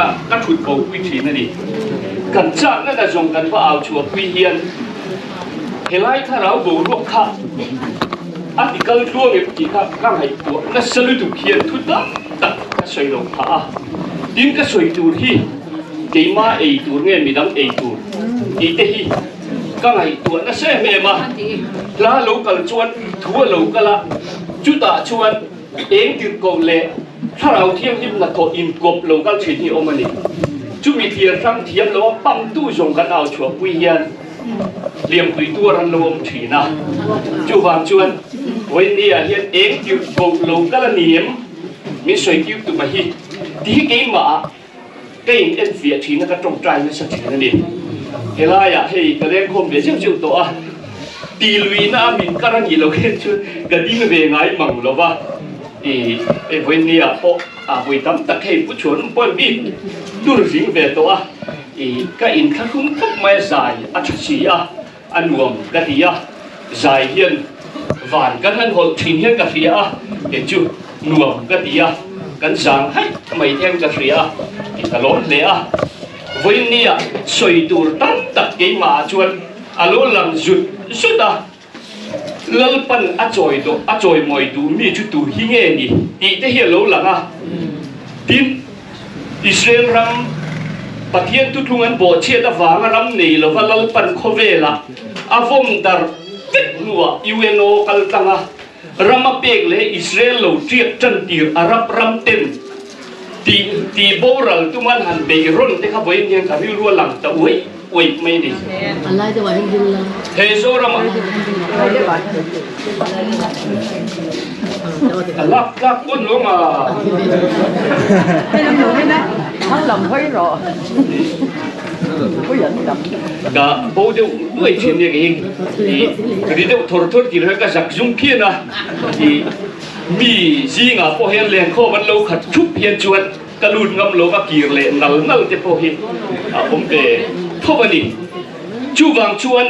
takah ka thut bo pui thin a ni. Kan chakna na zawng kan va au chhuah pui hian helai thlarau boruak kha a ti kal tluang em tih kha ka ngaihtuah nasa lutuk hian thu tak tak ka sawi lo phah a. Tin ka sawi tur hi keimah ei tur nge midang ei tur tih te hi ka ngaihtuah nasa em em a. Hla lo kal chuan thu a lo kal a, chutah chuan Eng tirhkoh leh thlarau thianghlim hnathawh inkawp lo kal thin hi awm a ni. Chumi thlir hrang thiam lo a pangtu zawng kan au chhuahpui hian hliampui tuar an lo awm thin a. Chuvang chuan vawinia hian eng tirhkoh lo kal a ni em min sawi tir tum a hi ti hi keimah ah ka in enfiah thin a ka tawngtai nasa thin a ni. Helaiah hei ka lengkhawm ve zeuh zeuh tawh a, ti luihna a min kar a nih loh hian chuan ka ding ve ngai mang lo va, i hei vawinia pawh a vawi tam tak hei pu chhuan awm pawhin bik tur zing ve tawh a, i ka inthlahrung khawp mai a zai a tha si a, a nuam ka ti a, zai hian van kan han hawlh thin hian ka hria a, kei chu nuam ka ti a, kan zang haih mai hian ka hria a, tih ka lawm hle a. Vawinia sawi tur tam tak keimahah chuan a lo lang zut zut a, Lalpan a chawi dawh a chawimawi duh mi chu tu hi nge ni tih te hi a lo lang a, tin, Israel ram Pathian thuthlung an bawhchhiat avanga ram nei lova Lalpan khawvelah a vawm darh vek hnuah UNO kal tlanga ram a pek leh Israel lo tiak tan tir Arab ram ten tih tih boral tuman han beih rawn te kha vawiin hian ka rilru a lang ta uaih uaih mai a ni. He Zoram a lak tlak pawn lo nga. Ka bo deuh duai thin nia kei hi ri deuh thawr thawr tih hi ka zak zum phian a i mi zingah pawh hian lengkhawm an lo khat thup hian chuan ka lut ngam lo ka kir leh nal nal te pawh hi a awm ve tho a ni. Chuvang chuan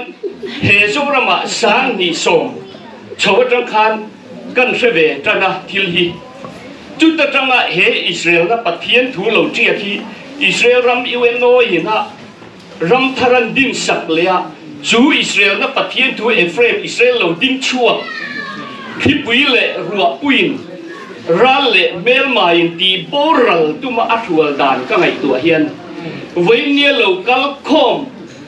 he Zoramah 2010 chho atang khan kan hre ve tan a thil hi. Chuta tanga he Israel na Pathian thu lo tiak hi Israel ram UNO in a ram thar an din sak leh a, chu Israel na Pathian thu Ephraim Israel lo ding chhuak thlipui leh ruahpuiin ral leh hmelmaiin tih boral tuma a hrual dan ka ngaihtuah hian vawinia lo kal khawm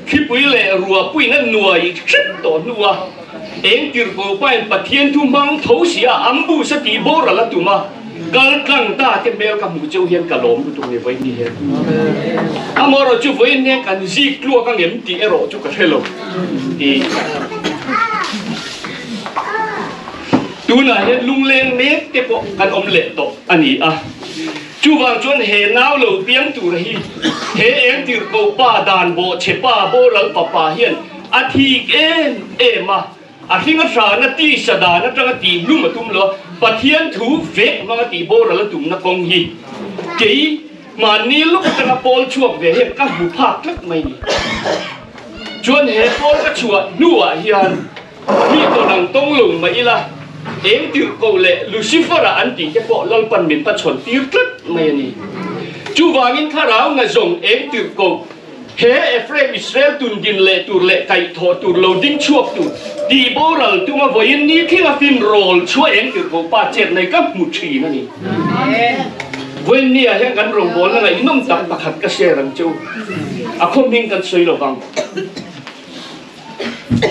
Thlipui leh ruahpuiin a nuai hrep tawh hnu a, eng tirhkoh pain Pathian thu hmang tho si a ambush a tih boral a tum a, kal tlang ta te hmel ka hmuh cheu hian ka lawm lutuk ni vawiin ni hian. Amaherawh chu vawiin hian kan zik tluak ang em tih erawh chu ka hre lo tih tunah hian lungleng mek te pawh kan awm leh tawh a ni a. Chuvang chuan he nau lo piang tur hi he eng tirhkoh pa dan bawhchhe pa boral papa hian a thik em em a, a hring a hrana tisa dan atanga tih hlum a tum lo a, Pathian thu vek hmanga tih boral a tumna kawng hi kei mahni lawk atanga pawl chhuak ve hian ka hmu phak tlat mai ni. Chuan he pawl ka chhuah hnuah hian Mi tawn ang tawng lo mah ila, eng tirhkoh leh Lucifer-a an tih te pawh Lalpan min pachhawn tir tlat mai a ni. Chuvangin thlarau na zawng eng tirhkoh, he Ephraim Israel tun din leh tur leh kaihthawh tur lo ding chhuak tur tih boral tuma vawiin ni thlenga fin rawl chhuah eng tirhkoh pa chet nei ka hmu thin a ni. Vawiin ni ah hian kan rawngbawlna ngaihnawm tak pakhat ka share ang che u. A khaw hming kan sawi lo vang.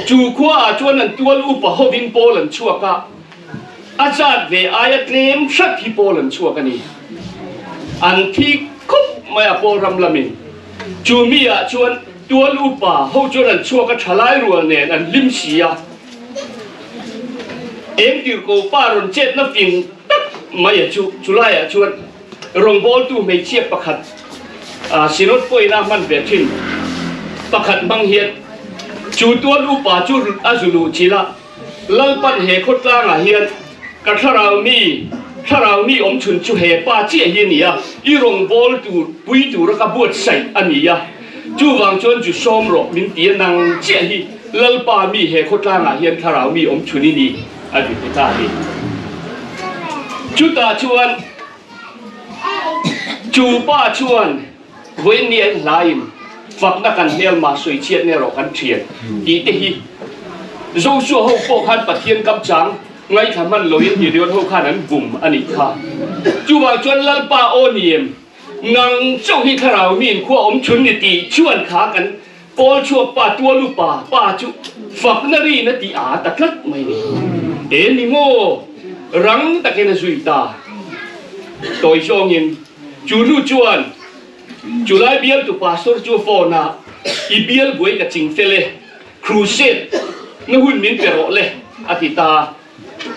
Chu khuaah chuan an tual upa hovin pawl an chhuak a, a zat ve aia tlem hrat hi pawl an chhuak a ni. An thi khawp mai a pawl ram lamin. Chu mi ah chuan tual upa ho chuan an chhuak a thalai rual nen an hlim si a. Eng tirhkoh pa rawn chetna fing tak mai a chu chulaiah chuan Rawngbawltu hmeichhia pakhat Synod pawhin a hman ve thin pakhat hmang hian chu tual upa chu a zu luh chilh a, Lalpan he khawtlangah hian ka thlarau mi thlarau mi awm chhun chu he pa chiah hi a ni a, i rawngbawltu pui tura ka buatsaih a ni a, chuvang chuan zu sawm rawh min ti a, nang chiah hi Lalpa mi he khawtlangah hian thlarau mi awm chhun i ni. A ti ti ta a ni. Chutah chuan chu pa chuan. Vawiin ni a inhlaiin fakna kan hmelma sawichhiatna erawh kan thian tih te hi Joshua ho pawh khan Pathian kam chang ngaithla hman loin Gideon ho khan an bum a nih kha. Chuvang chuan Lalpa aw ni em, nang chauh hi thlarau miin khua awm chhun ni tih chuan kha kan Pawl chhuak pa tualu pa pa chu fakna rin a ti a ta tlat mai ni. E ni maw? Rang takin a zui ta. Tawi zawngin chu nu chuan chulai bialtu pastor chu a phone a, I bial buai ka ching fel e, crusade na hun min pe rawh le a ti ta.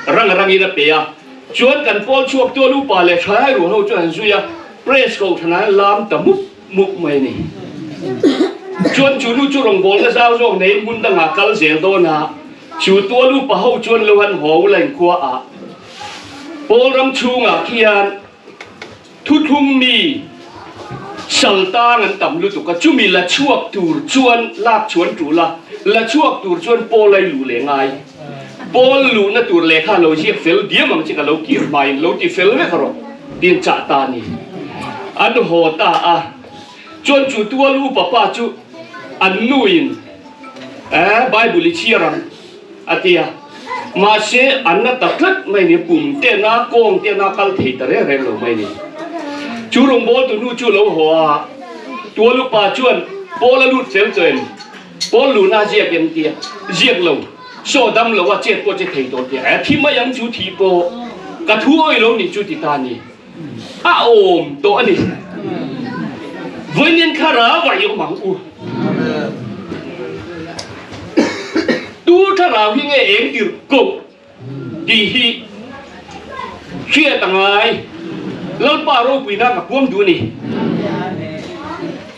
Rang rangin a pe a, chuan kan pawl chhuak tualu pa leh thalai rual ho chuan an zui a, press kohhran ah an lam ta mup. Muk mai a ni. Chuan chu nu chu rawngbawlna zau zawk neiin hmun dangah kal zel dawn a, chu tual upa ho chuan lo han haw ula inkhua ah Pawl ram chhungah khian thuthlung mi sal tang an tam lutuk a, chumi la chhuak tur chuan lak chhuan tul a, la chhuak tur chuan Pawl a i luh leh ngai. Pawl luhna tur lehkha lo ziak fel diam ang che ka lo kir hmain lo ti fel vek rawh tiin chah ta ni. An haw ta a, chuan chu tual upa pa chu an nuin eh Bible i chhiar ang a ti a, mahse an na ta tlat mai ni, pum tena kawng tena kal thei ta reng reng lo mai ni. Chu rawngbawltu nu chu lo haw a, tual upa chuan Pawl a lut fel tawh em? Paul luna ziak em tia ziak lo saw dam lo a chet pawh che thei tawh tia e thi mai ang chu thi pawh ka thu awi lo nih chu ti ta ni a awm tawh a ni vawiin thlarau ah i awm ang u tu thlarau hi nge eng tirh koh tih hi hriat a ngai. Lalpa ropuina ka puam duh a ni.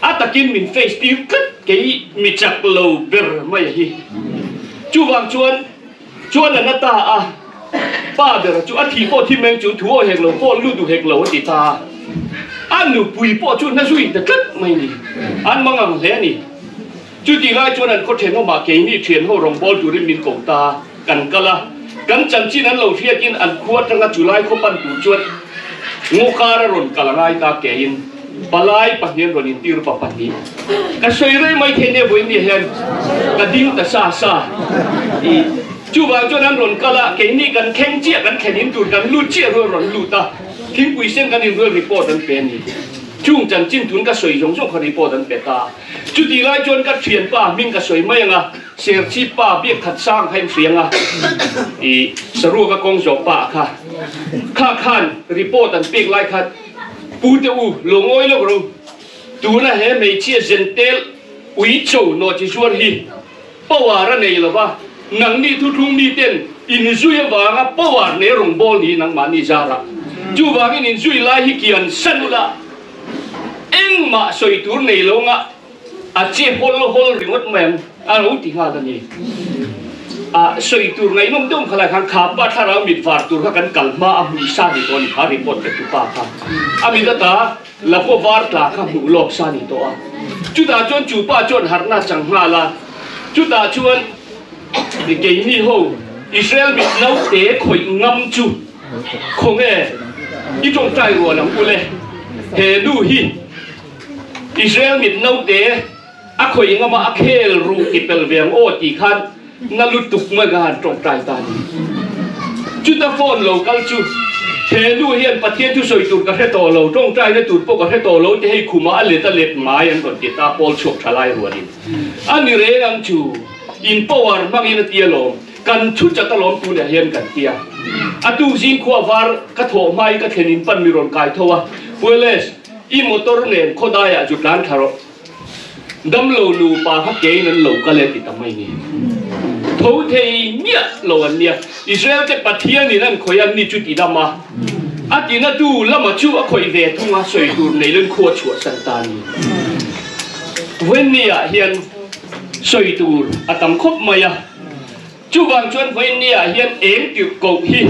A takin min face tir tlat kei mi chak lo ber mai a hi. Chuvang chuan chuan a na ta a, pa ber chu a thi pawh thi meng chu thu aw hek lo pawh lut duh hek lo a ti ta a. A nupui pawh chu na zui ta tlat mai a ni. An mangang hle a ni. Chutih lai chuan an khaw thenawmah keini thianho rawngbâwl turin min ko ta. Kan kal a, kan chanchin an lo hriatin an khua atanga chulai khaw pan tur chuan Ngawkar a rawn kal a ngai ta keiin palai pahnian rawn intir pa pahnih ka sawi rei mai thei nia vawiin nia hian ka ding ta sa sa i chuvang chuan an rawn kal a, keini kan thleng chiah kan thlen in tur kan lut chiah rual rawn lut a, thingpui sen kan inrual report an pe a ni. Chung chanchin tun ka sawi zawng zawng kha report an pe ta. Chutih lai chuan ka thianpa hming ka sawi mai ang a, Serchhip pa biak khat sang kha in hria ang a, i saruaka kawng zawh pa kha kha khan report an pek lai khan Pu te u lo ngawi lawk ro, tuna he hmeichhia zentel ui cho nawh chi zuar hi power a nei lova, nangni thuthlung mi ten inzui avanga power nei rawngbâwl ni nangmahni zara chuvangin inzui lai hi kian san ula. Engmah sawi tur nei lo nga a che hawl hawl ringawt mai ang a lo ti nghal a ni. A sawi tur ngaihnawm deuh kha lai khan kha pa thlarau mit var tur kha kan kal hma a hmuh sa ni tawh a ni kha report pe tu pa kha a mit ata lakua var tla kha hmuh lawk sa ni tawh a. Chutah chuan chu pa chuan harhna chang nghal a, chutah chuan keini ho Israel mit naute khawih ngam chu Khawnge i tawngtai rual ang ule, he nu hi Israel mit naute a khawih ngama a khel ruh ti pel ve ang aw tih khan na lutuk mai ka han tawngtai ta ni. Chuta phone lo kal chu he nu hian Pathian thu sawi tur ka hre tawh lo, tawngtaina tur pawh ka hre tawh lo te hei khumah a let a let mai an rawn ti ta Paul chhuak tha lai rualin a ni reng ang chu in power hmangin a ti alawm. Kan thu chat alawm tunah hian kan ti a, a tu zing khua var ka thawh hmai ka thlen in pan mi rawn kai tho a, Pueles, i motor nen khawdaiah zu tlan thla rawh, damlo nupa kha kein an lo kal e ti ta mai ni. Tho thei miah lo an nia, Israel te Pathian in an khawih a ni chu ti dam a, a tina tu lama chu a khawih ve thung a, sawi tur nei loin khua chhuah san ta ni. Vawiinni ah hian sawi tur a tam khawp mai a. Chuvang chuan vawiinniah hian eng tirhkoh hi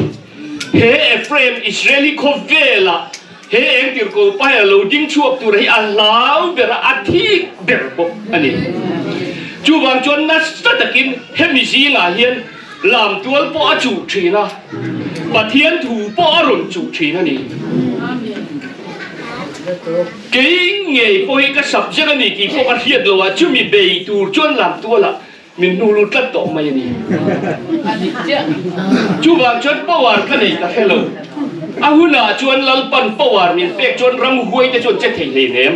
he Ephraim Israeli khawvelah he eng tirhkoh paia lo ding chhuak tur hi a hlau ber a, a thik ber bawk a ni. Chuvang chuan nasa takin hemi zingah hian lamtual pawh a chuh thin a, Pathian thu pawh a rawn chuh thin a ni. Kei ngei pawh hi ka subject a ni tih pawh ka hriat lo a, chumi bei tur chuan lamtualah min hnu lut tlat tawh mai a ni. Chuvang chuan power ka nei ka hre lo. A hunah chuan Lalpan power min pek chuan ramhuai te chuan che thei hleinem.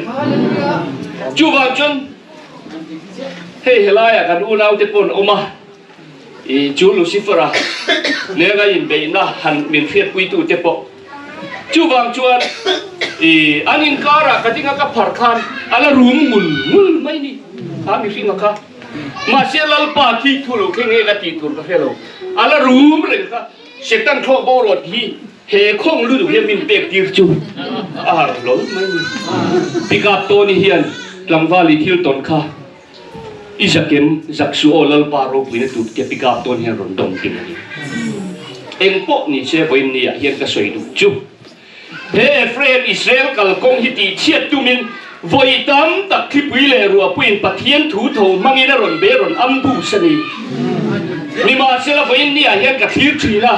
Chuvang chuan hei helaiah kan unaute pawh an awm a, i chu Lucifer-a nena inbeihna han min hriatpuitute pawh. Chuvang chuan i an inkarah ka dinga ka phar khan a la rum ngul ngul mai ni kha mihringa kha. Mahse Lalpa thik thu lo thleng nge ka tih tur ka hre lo. A la rum reng kha Satan thlawk boruat hi he khawng lutuk hian min pek tir chu a harh hlawl mai ni. Pick up Tony hian tlangval i thil tawn kha I zakem zak su aw Lalpa ropuina tur te pick up dawn hian rawn dawng ting a ni. Eng pawh ni se vawiin ni ah hian ka sawi duh chu. He Ephraim Israel kalkawng hi tih chhiat tumin vawi tam tak thlipui leh ruahpuiin Pathian thu tho hmangin a rawn be rawn ambush a ni. Nimahsela vawiin ni ah hian ka thlir thin a,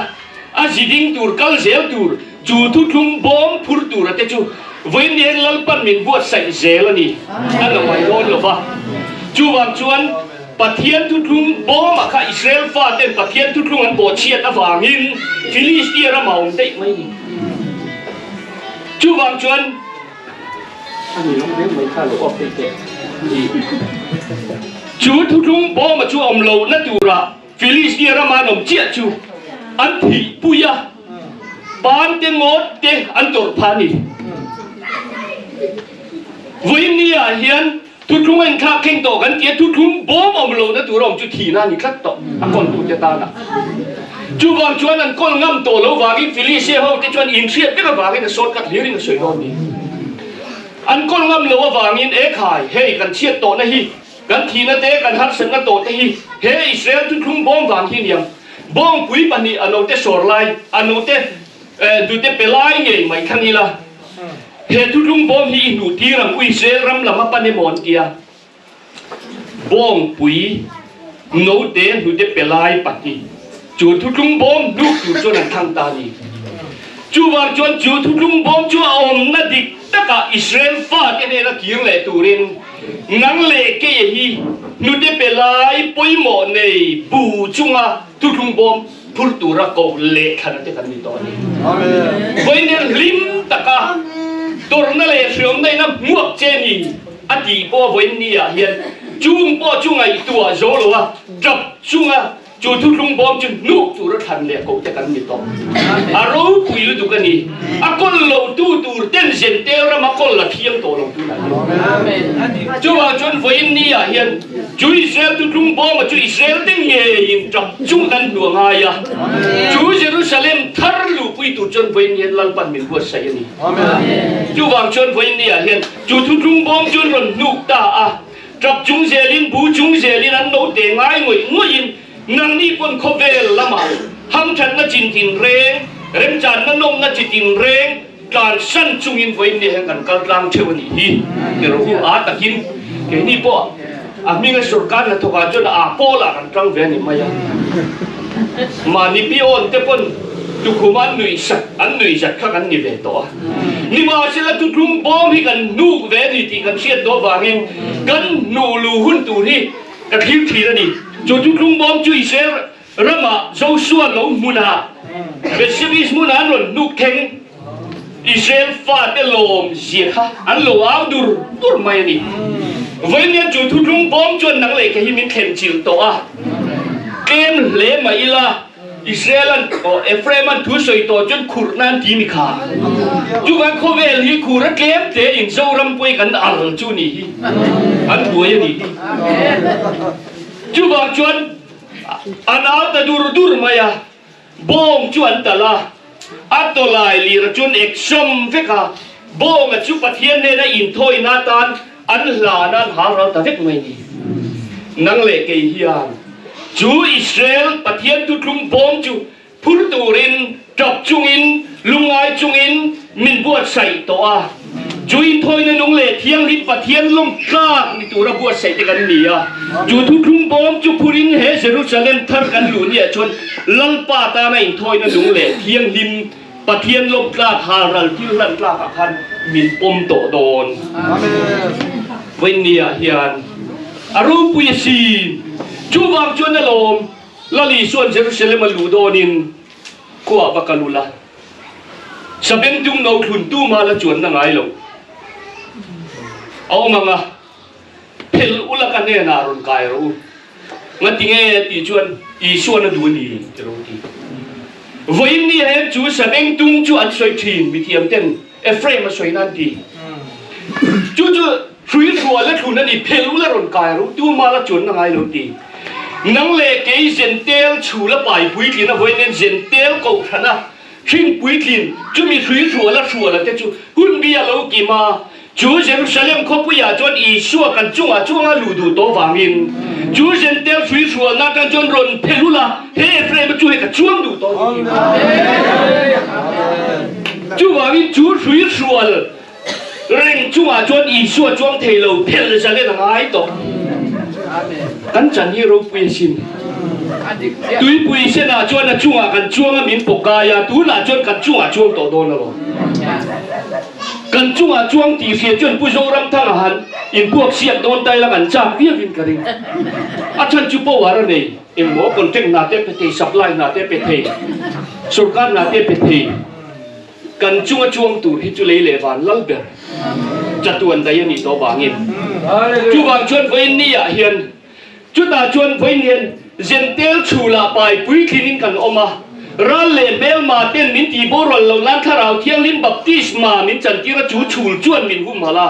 a zi ding tur kal zel tur Chu thuthlung bawm phur tura te chu vawiin ni hian Lalpan min buatsaih zel a ni, a lo ngai dawn lo va. Chuvang chuan Pathian thuthlung bawmah kha Israel faten Pathian thuthlung an bawhchhiat avangin Philistia ram a awm daih mai ni. Chuvang chuan a ni lawng reng mai kha lo awk daih teh. Chu thuthlung bawma chu awm lohna turah Philistia rama an awm chiah chu an thihpui a, pan te ngawt te an tawrh phah a ni. Vawiin ni ah hian thuthlung a inthlak thleng tawh kan ti a, thuthlung bawm awm lohna tur a awm chu thihna a ni tlat tawh a kawltute tana. Chuvang chuan an kawl ngam tawh lo vangin Philistia ho te chuan inhriat vek avangin a shortcut hlirin a sawi dawn ni. An kawl ngam loh avangin ekhai hei kan chhiat tawhna hi Kan thihna te, kan harsatna tawh te hi he Israel thuthlung bawm vang hi niang. Bawngpui pahnih a note sawr lai, a note dute pe lai ngei mai thlang ila. He thuthlung bawm hi i hnuh tir ang u Israel ram lam a pan emaw an tia. Bawngpui note hnute pe lai pahnih chu thuthlung bawm hnuk tur chuan an thlang ta a ni. Chuvang chuan chu thuthlung bawm chu a awmna dik takah Israel fate hnena kir leh turin Nang leh keia hi hnute pe lai pawimawh nei bu chunga thuthlung bawm phur tura koh leh thlan te kan ni tawh a ni. Vawiin hlim taka tawrhna leh hriamna ina hmuak che ni a tih pawh vawiin ni ah hian chung pawh chu ngaihtuah zo lo a tap chunga Chu thuthlung bawm chu hnuk tura thlan leh koh te kan ni tawh. A ropui lutuk a ni. A kawl lo tu tur ten Zentel rama kawl la thiang tawh lo tunah hian. Chuvang chuan vawiin ni ah hian chu Israel thuthlung bawma chu Israel te ngeiin tap chung kan hnu a ngai a. Chu Jerusalem thar luhpui tur chuan vawiin ni hian Lalpan min buatsaih a ni. Chuvang chuan vawiin ni ah hian chu thuthlung bawm chu an rawn hnuk ta a. Tap chung zelin, bu chung zelin an lo te ngai ngawih ngawihin nangni pawn khawvel lamah hamthatna chin tin reng, remchanna nawmna chi tin reng tlan san chungin vawiin ni hian kan kal tlang theuh a nih hi ti rawh u. A takin keini pawh a hminga sorkar hnathawkah chuan a pawlah kan tang ve a ni mai a. Mahni piawn te pawn tukhum an nuih sat an nuih zat kha kan ni ve tawh a. Nimahsela thuthlung bawm hi kan hnuk ve a ni tih kan hriat tawh avangin kan hnuh lu hun tur hi ka thlir thin a ni. Chu thuthlung bawm chu Israel ramah Joshua lo hmunah Bethshemesh hmunah an rawn hnuk thleng. Israel fate lawm zia kha an lo au dur dur mai a ni. Vawiin chu thuthlung bawm chuan nang leh kei hi min thlen chilh tawh a, tlem hle mai ila Israel-an aw Ephraim-an thu sawi tawh chuan khurh nan ti mi kha. Chuvang khawvel hi khur a tlem tle in Zoram pawh hi kan al chu ni hi an buai a ni hi. Chuvang chuan an au ta dur dur mai a. Bawng chu an talh a, a tawlai lir chuan ek sawm vek a, Bawnga chu Pathian nena inthawina atan an hlan a, an hal ral ta vek mai ni. Nang leh kei hian chu Israel Pathian thuthlung bawng chu phur turin tap chungin, lungngai chungin min buatsaih tawh a. Chu inthawina nung leh thianghlim Pathian lawm tlak ni tura buatsaih te kan ni a. Chu thuthlung bawm chu phurin he Jerusalem thar kan luh niah chuan Lalpa tana inthawina nung leh thianghlim Pathian lawm tlak halral thil hlan tlakah khan min pawm tawh dawn. Vawiinni ah hian a ropui asin. Chuvang chuan alawm Lal Isua'n Jerusalem a luh dawnin khuaah va kal ula, Sabengtung no thlun tuma la chuanna ngai lo a awm ang a, Phel ula ka hnenah rawn kai rawh u. Ngati nge tih chuan Isua'n a duh a ni ti ro ti. Vawiin ni hian chu sabengtung chu an sawi thin mithiam ten Ephraim a sawi nan ti. Chu chu hrui hrual a thlun a ni phel ula rawn kai rawh u tuma la chuanna ngai lo ti. Nang leh kei Zentel chhul a pai puitlin a vawiin hian Zentel kohhran a Hrin puitlin chumi hrui hrual a hrual a te chu hun bi a lo kim a, chu Jerusalem khawpuiah chuan Isua kan chungah chuanga luh duh tawh vangin chu Zentel hrui hrualna atang chuan rawn phelh ula, he Ephraim-a chu hei ka chuang duh tawh a ni. Chuvangin chu hrui hrual reng chungah chuan Isua chuang thei lo phelh zalen a ngai tawh. Kan chan hi ropui asin. Tuipui senah chuan a chungah kan chuang a min pawkai a, tunah chuan kan chungah chuang tawh dawn alawm. Kan chungah chuang tih hria chuan Pu Zoramthanga han inpuak siak dawn ta ila kan chak viauin ka ring. A chhan chu power a nei, engmaw contract hna te pe thei, supply hna te pe thei, sorkar hna te pe thei. Kan chunga chuang tur hi chu lei leh van lal ber chatuan daih a nih tawh vangin chuvang chuan vawiin ni ah hian chutah chuan vawiin hian Zentel chhulah pai puitlinin kan awm a, ral leh hmelma ten min tih boral loh nan Thlarau Thianghlim baptisma min chantir a chu chhul chuan min humhalh a,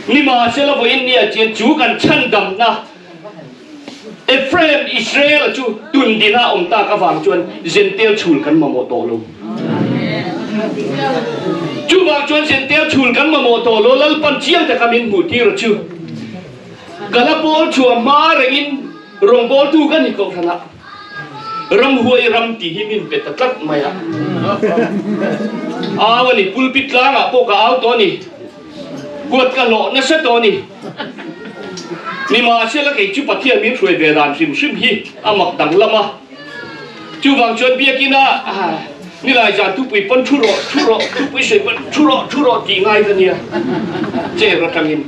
nimahsela vawiin ni ah chian chu kan chhandamna Ephraim, Israel, chu tun dina a awm tak avang chuan Zentel chhul kan mamawh tawh lo. Chuvang chuan Zentel chhul kan mamawh tawh lo, Lalpan chiang taka min hmuh tir a chu. Ka la pawl chhuah hma rengin rawngbawltu ka ni kohhranah ramhuai ram tih hi min pe ta tlat mai a. Au a ni, pulpit tlangah pawh ka au tawh a ni. Huat ka hlawh nasa tawh a ni. Nimahsela kei chu Pathian min hruai ve dan hrim hrim hi a mak danglam a. Chuvang chuan biakina nilai zan thupui pawn thu rawh, thu rawh, thupui sawi pawn thu rawh, thu rawh tih ngai ka nia chair atangin.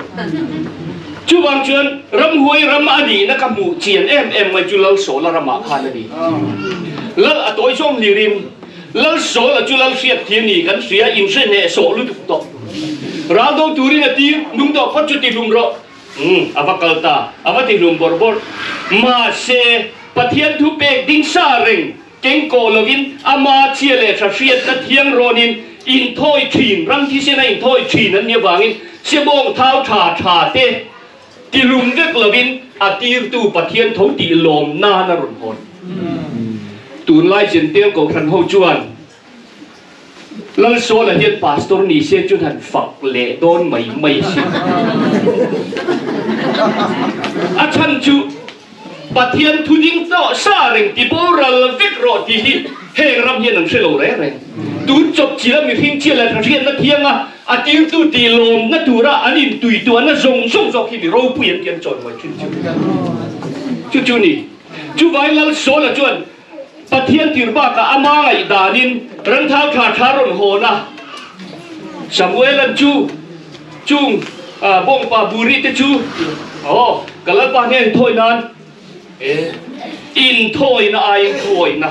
Chuvang chuan ramhuai ram a nihna ka hmuh chian em em mai chu Lalsawla ramah khan a ni. Lal a tawi zawng hlirin Lalsawla chu Lal hriat thi a ni kan hria, inhre hneh sawh lutuk tawh. Ral do turin a tir, nung tawh phawt chu ti hlum rawh. Umm, a va kal ta, a va ti hlum bawrh bawrh. Mahse, Pathian thu pek ding sa reng keng kawh lovin ama chhia leh tha hriatna thiang rawnin inthawi thin, ram thisena inthawi thin an nih avangin Sebawng thau tha tha te ti hlum vek lovin a tirtu Pathian tho tih lawm nan a rawn hawn. Tunlai Zentel Kohhran ho chuan Lalsawla hian pastor ni se chuan han fak leh dawn mai mai a si. A chhan chu Pathian thu ding tawh sa reng ti boral vek rawh tih hi heng ram hian an hre lo reng reng. Tun chawp chila mihring chiah leh hriatna thiang a, a tirtu tih lawmna tura an intuituahna zawng zawng zawk hi mi ropui an ti an chawn mai thin chu. Chu chu ni. Chuvai Lalsawla chuan Pathian tir bakah ama ngaihdanin Ranthau tha tha rawn hawn a, Samuela'n chu chung bawngpa buri te chu aw ka Lalpa hnen thawi nan e inthawina aiin thuawihna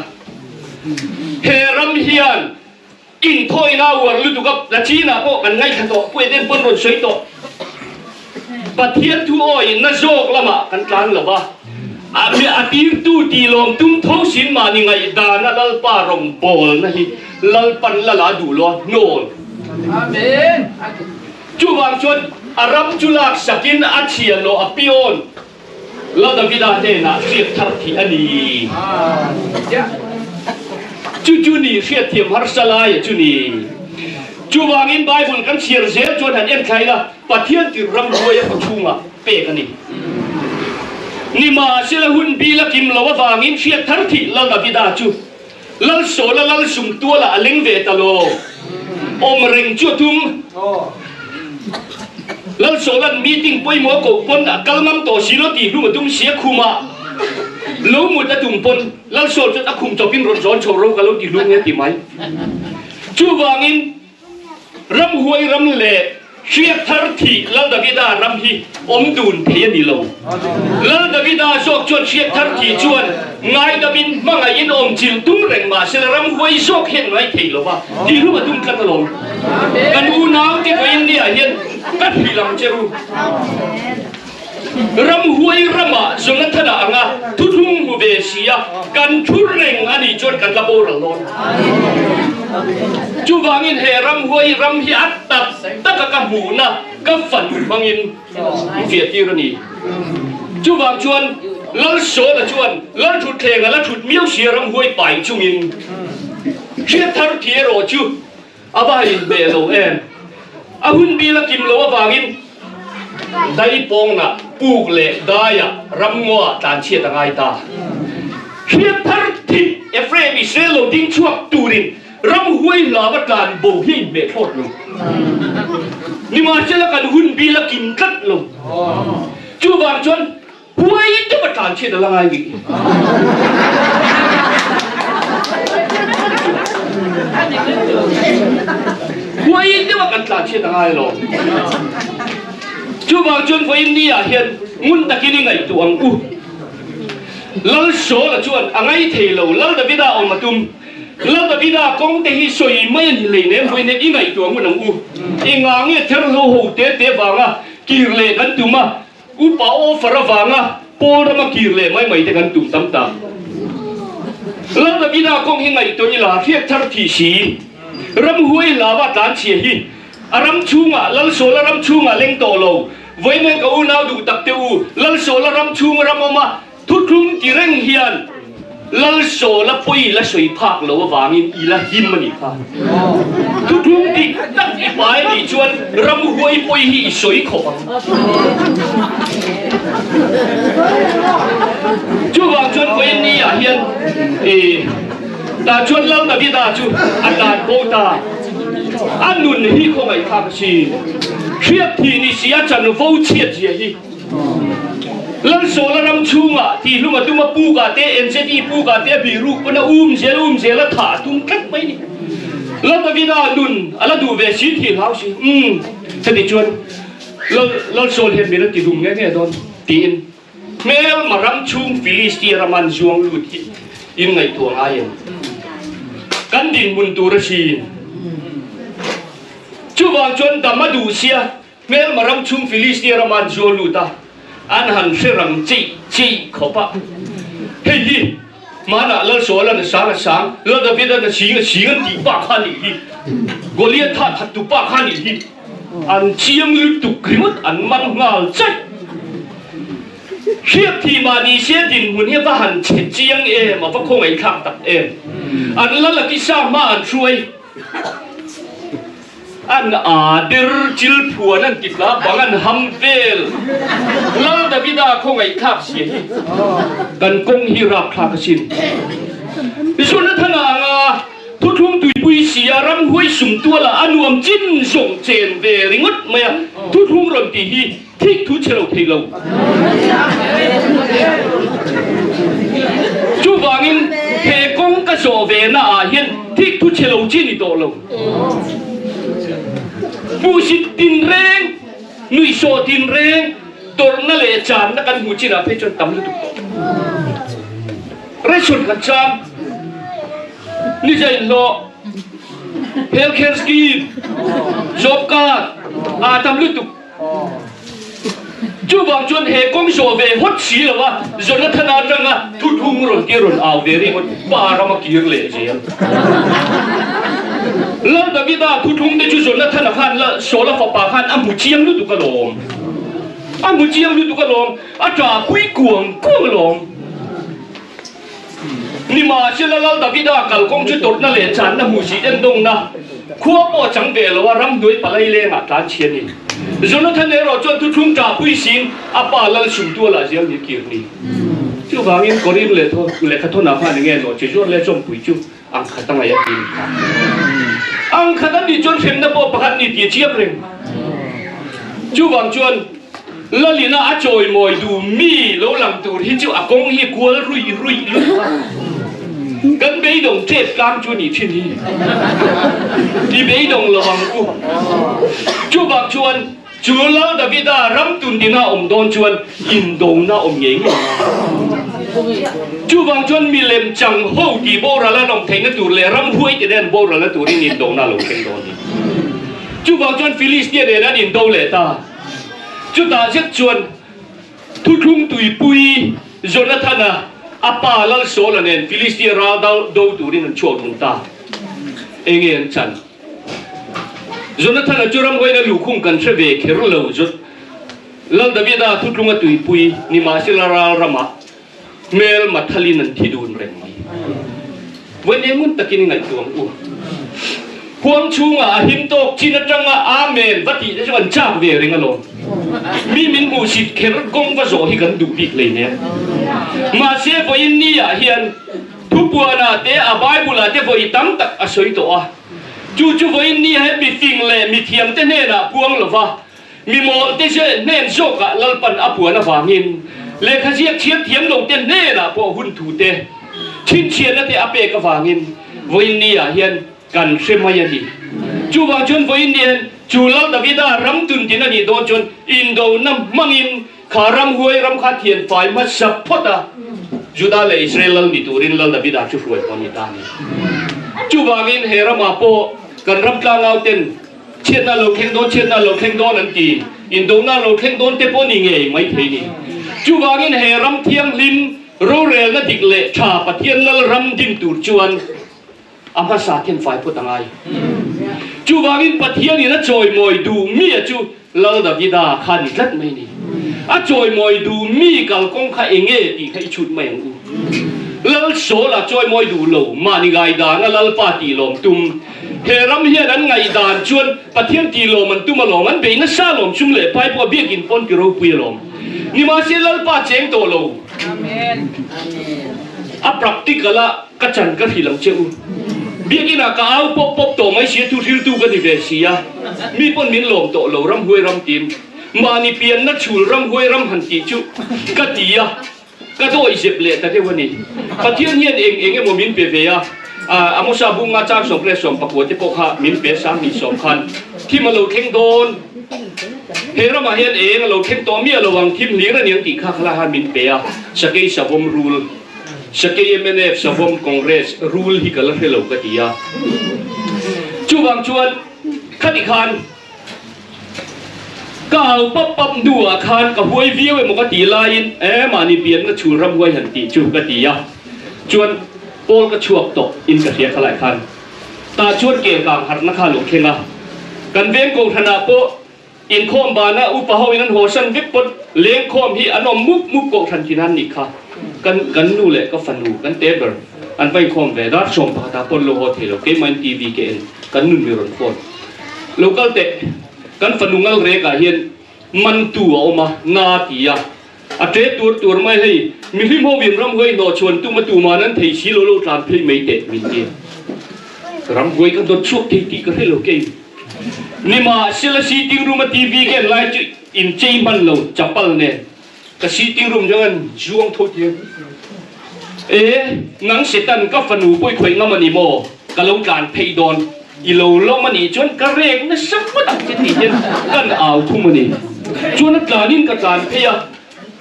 he ram hian inthawina uar lutuk a la chinah pawh kan ngaithla tawh Pu Eden pawn rawn sawi tawh. Pathian thu awihna zawk lamah kan tlan lo va, a tirtu tih lawm tum tho sin mahni ngaihdana Lalpa rawngbawlna hi Lalpan lal a duh lo a hnawl. Chuvang chuan a ram chu laksakin a chhia lawh a piawn Lal Davida hnenah hriat thar thih a ni. Chu chu ni hriatthiam harsa laia chu ni. Chuvangin Bible kan chhiar zel chuan han en thlai la, Pathian tir ram hruaia khaw chhungah pek a ni. Nimahsela hun bil a kim lo avangin hriat thar thih Lal Davida chu Lal Sawla Lal sum tualah a leng ve ta lo. Awm reng chu a tum. Lal Sawla'n meeting pawimawh a koh pawn a kal ngam tawh si lo tih hlum a tum si a khumah lo mut a tum pawn Lal Sawl chuan a khum chawpin rawn zawn chho ro ka lo ti hlum nge ti mai. Chuvangin ramhuai ram leh hriat thar thih Lal Davida ram hi awm dun thei a ni lo. Lal Davida zawk chuan hriat thar thih chuan ngaidamin hmangaihin awm chilh tum reng mah sela ramhuai zawk hian ngai thei lo va, tihhlum a tum tlat alawm. Kan unaute vawiin niah hian ka hrilh ang che u. Ramhuai ramah Jonathana anga thuthlung hmu ve si a, kan thu reng a nih chuan kan la boral dawn. Chuvangin he ramhuai ram hi a tak taka ka hmuhna ka fanu hmangin i fiah tir a ni. Chuvang chuan Lal Sawla chuan Lal thutthleng a la thut miau si a ramhuai pai chungin hriat thar thi erawh chu A va inhmeh lo em? A hun bil a kim lo avangin dai pawngnah puk leh daiah ramngaw-ah tlanchhiat a ngai ta. Hriat thar thih Ephraim Israel lo ding chhuak turin ramhuai hlava tlan bo hi a inhmeh thlawt lo. Nimahsela kan hun bil a kim tlat lo. Chuvang chuan Huai deuh a tlan chhiat a la ngai bik. Huai deuh a kan tlan chhiat a ngai lo. Chuvang chuan vawiin ni ah hian ngun takin i ngaihtuah ang u. Lal Saula chuan a ngai thei lo, Lal Davida awm a tum. Lal Davida kawng te hi sawi mai a ni hleinem, vawiin hian i ngaihtuah ngun ang u. Engah nge therhlo ho te te vanga kir leh kan tum a, Upa offer avanga Paul rama kir leh mai mai te kan tum tam ta. Lal Davida kawng hi ngaihtuah ila hriat thar thih si. Ramhuai lava tlan chhia hi a ram chhungah Lal Sawla ram chhungah leng tawh lo. Vawiin ka unau duh tak te u, Lal Sawla ram chhung ram awma Thuthlung ti reng hian Lal Sawla pawi la sawi phak lo avangin i la him a nih kha. Thuthlung dik tak i pai a nih chuan ramhuai pawi hi i sawi khawp ang. Chuvang chuan vawiin ni ah hian i tah chuan Lal Davida chu a tlan bo ta. A nun hi khawngaihthlak a si. Hriat thih ni si a chanvo chhiat zia hi. Lalsawla ram chhungah tihlum a tum a, pukah te, NZE pukah te a bih ruk pawn a um zel um zel a thah a tum tlat mai ni. Lal Davida nun a la duh ve si thih hlau si. Umm chutih chuan Lal Lalsawl hian min a ti dum nge nge dawn tiin hmelma ram chhung Philistia rama an zuang lut hi in ngaihtuah ngai em? Kan dinhmun tur a sin. Chuvang chuan dam a duh sia. Hmelma ram chhung Filistia rama an zual lut a, an han hre rang cheih cheih khawp a. Hei hi hmanah Lal Saula'n a sang a sang, Lal Davida'n a sing a sing an tih pa kha a nih hi. Goliath tha that tu pa kha a nih hi. An chiang lutuk ringawt an man nghal chaih. Hriat thih mah ni se dinhmun hi a va han chhe chiang em, a va khawngaihthlak tak em. An lal a kisa hma an hruai. An aa der chil phuan an ti tla bang an ham vel. Lal Davida khawngaihthlak zia hi kan kawng hi rapthlak asin. Jonathana anga thuthlung tuipui si a ramhuai sum tuala a nuam chin zawng chen ve ringawt mai a thuthlung rawn tih hi thik thu chhe lo thei lo. Chuvangin he kawng ka zawh ve na ah hian thik thu chhe lo chi ni tawh lo. Hmuhsit tinreng, nuihsawh tinreng, tawrhna leh channa kan hmuh chinah phei chuan tam lutuk tawh. Ration kan chang, ni zainhlawh, health care scheme, job card aa tam lutuk. Chuvang chuan he kawng zawh ve hawt si lo a, Jonathana atanga thuthung rawn ti rawn au ve ringawt pa ram a kir leh zel. Lal Davida thuthung te chu Jonathana khan Lal Saula fapa khan a hmu chiang lutuk alawm. A hmu chiang lutuk alawm, a ṭahpui kuang kuang alawm. Nimahsela Lal Davida kalkawng chu tawrhna leh channa hmuhsih endawngna khua pawh a chang ve lo a, ramhnuai palai lengah tlan chhi a ni. Jonathan erawh chuan thuthlung ṭahpui siin a pa Lal Sumtuala zial ni kir ni. Chuvangin Korin lehkha thawnah khan enge nawh chi zuar leh chawmpui chu ang khat a ngaih a ti ni kha. Ang khat a nih chuan hremna pawh pakhat ni tih a chiang reng. Chuvang chuan Lalina a chawimawi duh mi lo lang tur hi chu a kawng hi kual ruih ruih lutuk a. Kan beidawng tep tlang chu ni thin hi. I beidawng lo ang u. Chuvang chuan chu Lal Davida ram tundina awm dawn chuan indona awm ngei ngei ang. Chuvang chuan milem chang ho tih boral an awm theihna tur leh ram huai te nen boralna turin indona a lo thleng dawn a ni. Chuvang chuan Filistia nen an indo leh ta. Chutah zet chuan Thuthlung tuipui Jonathana a pa Lal Saula nen Filistia ral do turin an chhuak dun ta. Enge an chan? Jonathana chu ramhuaina luhkhung kan hre ve kher lo. Lal Davida thuthlunga tuipui nimahsela ral ramah hmel mathalin an thi dun reng mai. Vawiin ngun takin i ngaihtuah ang u. Huang chhungah a him tawk chin atanga Amen va tih te chu kan chak ve reng alawm. Mi min hmuhsit kher kawng va zawh hi kan duh bik hleinem. Mahse vawiin ni ah hian thupuanah te a Bible ah te vawi tam tak a sawi tawh a. Chu chu vawiin ni ah hian mi fing leh mi thiam te hnenah puang lova Mi mawlte hnen zawkah Lalpan a puan avangin lehkha ziak chhiar thiam lote hnenah pawh hun thute chhinchhiahna te a pek avangin vawiin ni-ah hian kan hre mai a ni. Chuvang chuan vawiin ni hian chu Lal Davida ram tun tin a nih dawn chuan indona hmangin kha ramhuai ram kha thian fai hmasa phawt a, Juda leh Israel lal ni turin Lal Davida chu hruai pawh a ni ta a ni. Chuvangin he ramah pawh kan ram tlangauten Chhiatna lo thleng dawn, chhiatna lo thleng dawn an ti. Indona lo thleng dawn te pawh ni ngei mai thei ni. Chuvangin he ram thianghlim rorelna dik leh tha Pathian lal ram din tur chuan a hmasa khen fai phawt a ngai. Chuvangin Pathianin a chawimawi duh mi a chu Lal Davida kha ni tlat mai ni. A chawimawi duh mi kalkawng kha enge tih kha i chhut mai ang u. Lal Saul a chawimawi duh lo, mahni ngaidana Lalpa tih lawm tum. He ram hian an ngaihdan chuan Pathian tih lawm an tum alawm, an bei nasa alawm, sum leh pai pawh biakin pawn ti ropui alawm. Nimahse Lalpa cheng tawh lo. A practical a ka chan ka hrilh ang che u. Biakin ah ka au pawp pawp tawh mai sia, thu hriltu ka ni ve sia. Mi pawn min lawm tawh lo, ramhuai ram tin. Mahni pianna chhul ramhuai ram han tih chu ka ti a. Ka dawi zep leh ta deuh a ni. Pathian hian eng eng emaw min pe ve a, Amosa bunga chang sawm leh sawm pakua te pawh kha min pe sang ni sawm khan thim a lo thleng dawn. He ramah hian eng a lo thleng tawh miah lo ang, thim hlir a niang tih kha khala khan min pe a, Sakei Savawm rul, Sakei mnf Savawm Congress rul hi ka la hre lo ka ti a. Chuvang chuan khati khan. Ka au pap pap hnuah khan ka huai viau emaw ka tih laiin e mahni pianna chhul ram huai han tih chu ka ti a, chuan Paul ka chhuak tawh in ka hria khalai khan tah chuan ke kang harhna kha a lo thleng a, kan veng kohhranah pawh inkhawm bana upa ho in an haw san vek pawt lengkhawm hi an awm mup mup kohhran thin an nih kha kan kan nu leh ka fanu kan te ber an va inkhawm ve dar sawm pakhatah pawh an lo haw thei lo keimah in TV ka en kan nun mi rawn phone. Lo kal teh, kan fanu ngal rekah hian mantu a awm a, na ti a, a ṭe tur tur mai hei, mihlim ho in ramhuai hnawh chhuan tum a tuman an thei si lo lo tlan phei mai teh min ti a. Ramhuai ka dawt chhuak thei tih ka hre lo kei. Nimahsela sitting room a TV ka en lai chu inchei hman lo chapal nen ka sitting room chuan an zuang tho thiam. E, nang Setan ka fanu pawh i khawih ngam a ni maw? Ka lo tlan phei dawn. I lo lawm a nih chuan ka rek nasa ngawt ang che tih hian kan au thum a ni. Chuan a tlanin ka tlan phei a,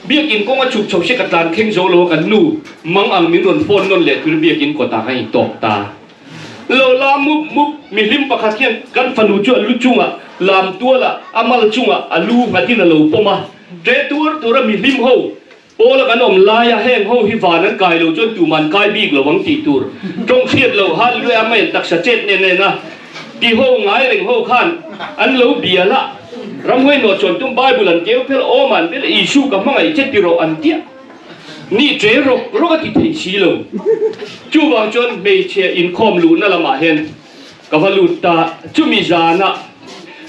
biakin kawng a chhuk chho se ka tlan thleng zo lo a kan nu mang ang min rawn phone nawn leh tur biakin kawtah ka intawk ta. Lo la mup mup, mi hlim pakhat hian kan fanu chu a lu chungah lam tualah a mal chungah a lu nghatin a lo pawm a, ṭe tur tura mi hlim ho Paula kan awm laia heng ho hi van an kai lo chuan tuman kai bik lo ang tih tur tawng hriat loh Hallelujah Amen taksa chet nen nen a ti ho ngai reng ho khan an lo bial a, ramhuai nawh chuan tum Bible an keu phel awm an tel Isu ka hmangaih che ti rawh an tiah ni ṭe rawk rawk a ti thei si lo. Chuvang chuan hmeichhe inkhawm luhna lamah hian ka va lut ta, chumi zanah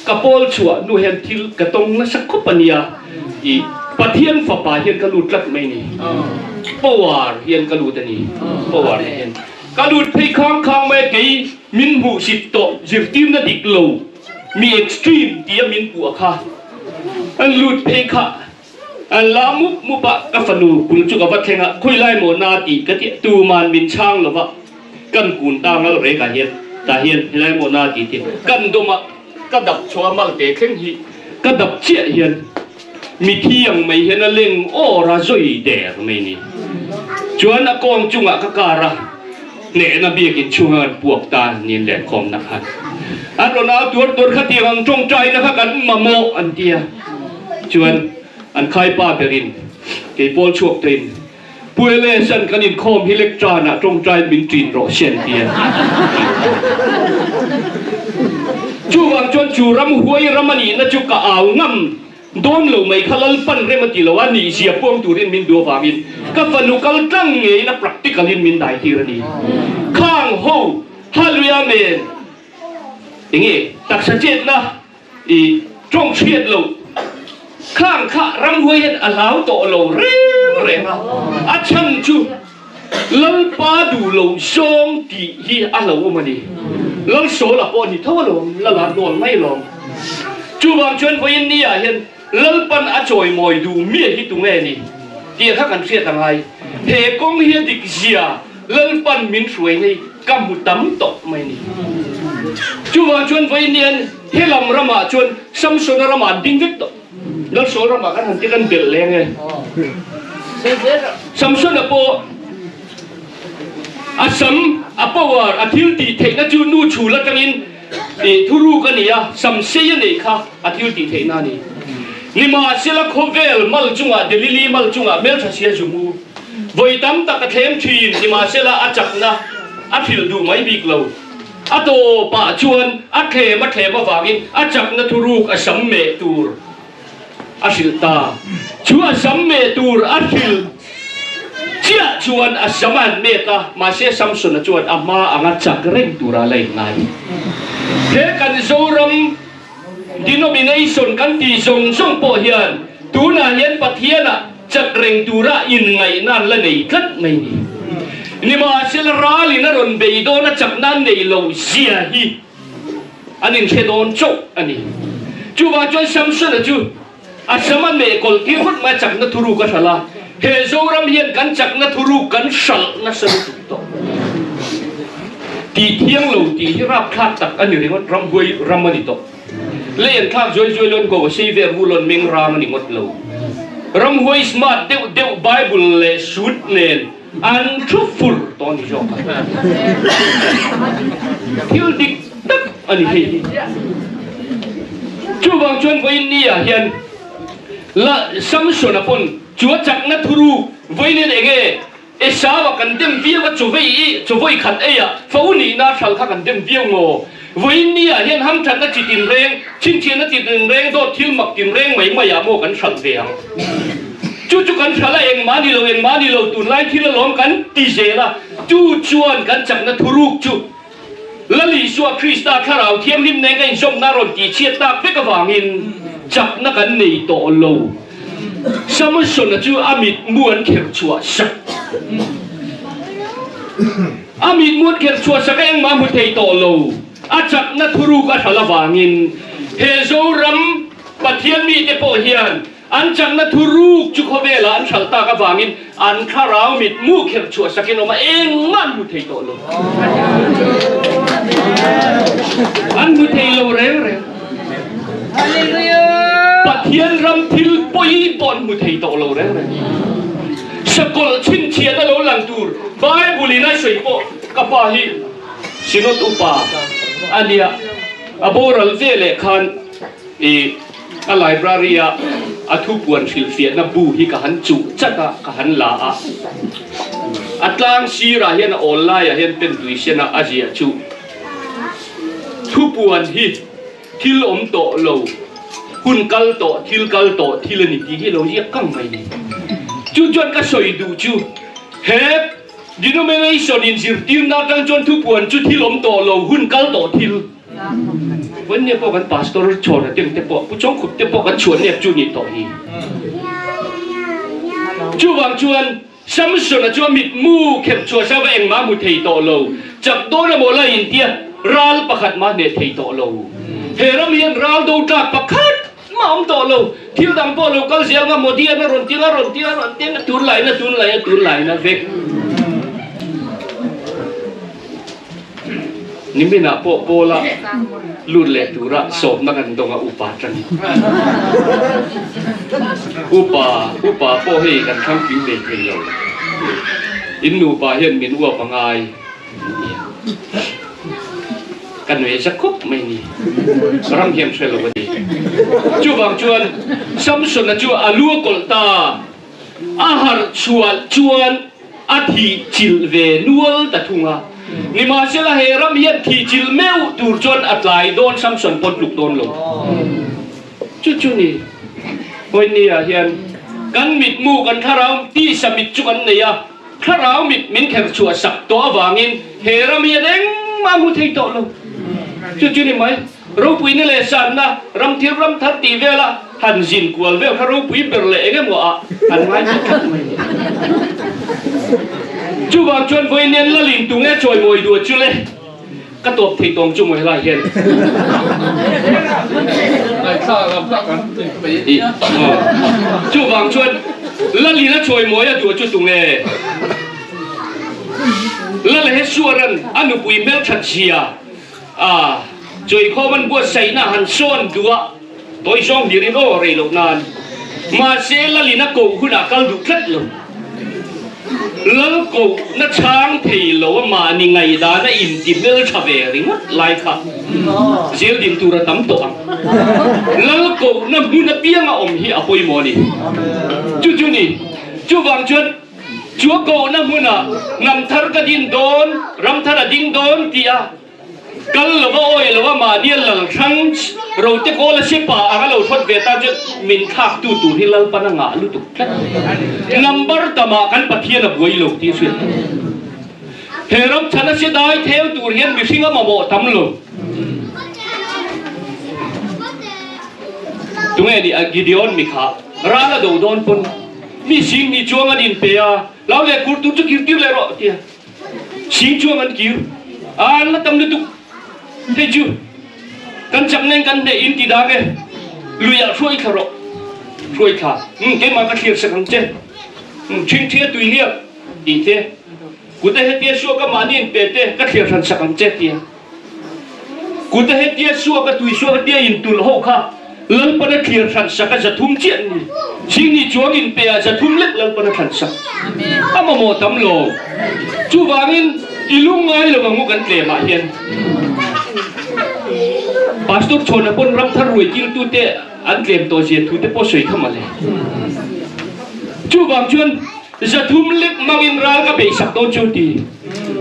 ka pawl chhuah hnu hian thil ka tawng nasa khawp a nia i Pathian fapa hian ka lut tlat mai ni, power hian ka lut a ni, power hian ka lut phei khang khang mai a, kei min hmuhsit tawh zirtirna dik lo mi extreme tia min puah kha an lut phei kha. An la mup mup a, ka fanu kul chu ka va thleng a, khawi lai maw na tih ka ti a, tuman min chhang lo va, kan kun ta ngal rek ah hian tah hian helai maw na tih te kan dawm a, ka dap chhuah a malte thleng hi ka dap chiah hian mithi ang mai hian a leng awr a zawi der mai ni. Chuan a kawng chungah ka kar a, hnehna biakin chhunga kan puak ta niin lehkhawmna khan an rawn au tuar tuar khatiang ang tawngtaina kha kan mamawh an ti a. Chuan an khaipa berin kei pawl chhuak tein Pu Elias-an kan inkhawm hi lectern-ah tawngtain min ṭin rawh se an ti a. Chuvang chuan chu ram huai ram a nihna chu ka au ngam dawn lo mai kha Lalpan rem a ti lo a, nihzia puang turin min duh avangin ka fanu kal tlang ngeiin a practical-in min dai tir a ni. Khang ho Hallelujah Amen enge taksa chetna I tawng hriat loh khang kha ramhuai hian a hlau tawh lo reng reng a, a chhan chu Lalpa duh lo zawng tih hi a lo awm a ni. Lalsawla pawh a ni tho alawm, Lala hnawl mai alawm. Chuvang chuan vawiin ni ah hian Lalpan a chawimawi duh miah hi tunge ni tih kha kan hriat a ngai. He kawng hi a dik zia Lalpan min hruai nei ka hmu tam tawh mai ni. Chuvang chuan vawiin hian helam ramah chuan Samsona ramah an ding vek tawh. Lalsawl ramah kan han ti kan belh leng e. Samsona pawh a sam, a power, a thil tih theihna chu nu chhul atangin thuruk a ni a, sam sei a neih kha a thil tih theihna a ni. Nimahsela khawvel mal chungah Delili mal chungah hmeltha sia zu mu. Vawi tam tak a thlem thin, nimahsela a chakna a hrilh duh mai bik lo. A tawpah chuan a thlem a thlem avangin a chakna thuruk a sam meh tur a hrilh ta. Chu a sam meh tur a hrilh chiah chuan a sam a han met a, mahse Samsona chuan a hma anga chak reng tura la inngai. He kan Zoram Denomination kan tih zawng zawng pawh hian tunah hian Pathianah chak reng tura inngaihna an la nei tlat mai ni. Nimahsela ralin a rawn bei dawn a chakna an nei lo zia hi an inhre dawn chauh a ni. Chuvang chuan Samsona chu a sam a meh kawlh tir phawt mai a chakna thuruk a hralh a, he Zoram hian kan chakna thuruk kan hralh nasa lutuk tawh. Tih thiang lo tih hi rapthlak tak a ni ringawt, ramhuai ram a ni tawh. Lei an thlak zuai zuai lawn ko a sei vel ru lawn meng rang a ni ngawt lo. Ramhuai smart deuh deuh Bible leh suit nen an thu fur tawh a ni zawk a. Thil dik tak a ni hei hi. Chuvang chuan vawiin ni ah hian la Samson-a pawn chu a chakna thuruk vawiin eng nge Esau-a kan dem viau a chawei i chawei khat ei a fo nihna hral kha kan dem viau maw? Vawiin ni ah hian hamthatna chi tinreng, chhinchhiahna chi tinreng, dawt thil mak tinreng mai mai ah maw kan hralh ve ang? Chu chu kan hralh a engmah ni lo, engmah ni lo, tunlai thil alawm kan ti zel a, chu chuan kan chakna thuruk chu Lal Isua Krista Thlarau Thianghlim nen ka inzawmna rawn tihchhiat tak vek avangin chakna kan nei tawh lo. Samson-a chu a mitmu an kherh chhuah sak. A mitmu an kherh chhuah sak a engmah hmu thei tawh lo. A chakna thuruk a hral avangin he Zoram Pathian mite pawh hian An chakna thu ruk chu khawvelah an hralh tak avangin an thlarau mitmu kherh chhuah sakin awm a, engmah an hmu thei tawh lo. An hmu thei lo reng reng. Pathian ram thil pawi pawh an hmu thei tawh lo reng reng. Sakawlh chhinchhiahna lo lang tur Bible in a sawi pawh ka pa hi Synod upa a nia, a boral veleh khan i A library a a thupuan hrilhfiahna bu hi ka han chuh chat a, ka han la a. A tlang sirah hian a awl laiah hian pen tui sen a a ziah chu thupuan hi thil awm tawh lo, hun kal tawh, thil kal tawh thil a ni tih hi a lo ziak kang mai ni. Chu chuan ka sawi duh chu he denomination in zirtirna atang chuan thupuan chu thil awm tawh lo, hun kal tawh thil. Vawinia pawh kan pastor chhuan a teng te pawh Pu Chawngkhup te pawh kan chhuan nep chu nih tawh hi. Chuvang chuan Samson-a chu a mitmu kherh chhuah sa va engmah hmu thei tawh lo, chak dawn emaw la intia ral pakhat mah hneh thei tawh lo. He ram hian ral do tlak pakhat. mah awm tawh lo. Thil dang pawh lo kal zel nga Modi an a rawn ti nga rawn ti a rawn ti nga tunlaina tunlaina tunlaina vek. Niminah pawh Paula lut leh tura sawmna kan dawng a upa atangin. Upa upa pawh hei kan thlang tling nei thei lo. In nupa hian min uap a ngai an ti a. Ka nui za khawp mai ni. Ram hian hre lo a ni. Chuvang chuan Samsona chu a lu a kawlh ta. A harh chhuah chuan a thih chilh ve nual ta thung a. Nimahsela he ram hian thih chilh meuh tur chuan a tlai dawn Samson pawn tluk dawn lo. Chu chu ni. Hawinia hian kan mitmu kan thlarau tisa mit chu kan nei a, thlarau mit min kher chhuah sak tawh avangin he ram hian engmah a hmu thei tawh lo. Chu chu ni mai. Ropuina leh sanna, ram thil ram thar tih vela han zin kual vel kha ropui ber leh eng emaw ah an ngai tlat tlat mai ni. Chuvang chuan vawiin Lalin tunge chawimawi duh chu le? Ka tawp thei tawng chu maw helai hian. Chuvang chuan Lalin a chawimawi a duh chu tunge? Lal Hesuaran a nupui hmelthat zia A chawikhawm an buatsaihna han sawn duh a, tawi zawng hlir in aw rei loh nan. Mahse Lalin a koh hunah kal duh tlat lo. Lal kohna chhang thei lo a mahni ngaihdan a inti hmeltha ve ringawt lai kha zel din tur a tam tawh ang. Lal kohna hmun apianga awm hi a pawimawh a ni. Chu chu ni. Chuvang chuan. Chu a kohna hmunah hnam thar ka din dawn, ram thar a ding dawn tih a kal lova awi lova mahni a lal hrang rote kawl a sipa ang a lo hrawt ve tan chuan min thlaktu tur hi Lalpan a ngah lutuk tlat. Number tamah kan Pathian a buai lo tih a hriat tur. He ram chhan a si dai theu tur hian mihring a mamawh tam lo. Tunge nih a Gideon mi kha ral a do dawn pawn. Mi sing ni chuang an in pe a, lau leh kur tur chu kir tir leh rawh tia sing chuang an kir a, an la tam lutuk. Hei chu kan chak neng kan hneh in ti dang e, lui ah hruai thla rawh, hruai thla, umm keimah ka thlir sak ang che, umm ṭhingṭhi a tui hliak tih te, kut a hetia suak a mahni in pe te ka thlir hran sak ang che tia. Kut a hetia suak a tui suak a tia in tulh ho kha Lalpan a thlir hran sak a zathum chiah ni. Chingni chuang in pe ah zathum lek Lalpan a thlan sak. A mamawh tam lo. Chuvangin i lung ngai lo ang u kan tlem ah hian. Pastor Chhawna pawn ramthar ruai kiltu te an tlem tawh zia thu te pawh sawi kha mawle. Chuvang chuan zathum lek mangin ral ka beihsak dawn chu ti.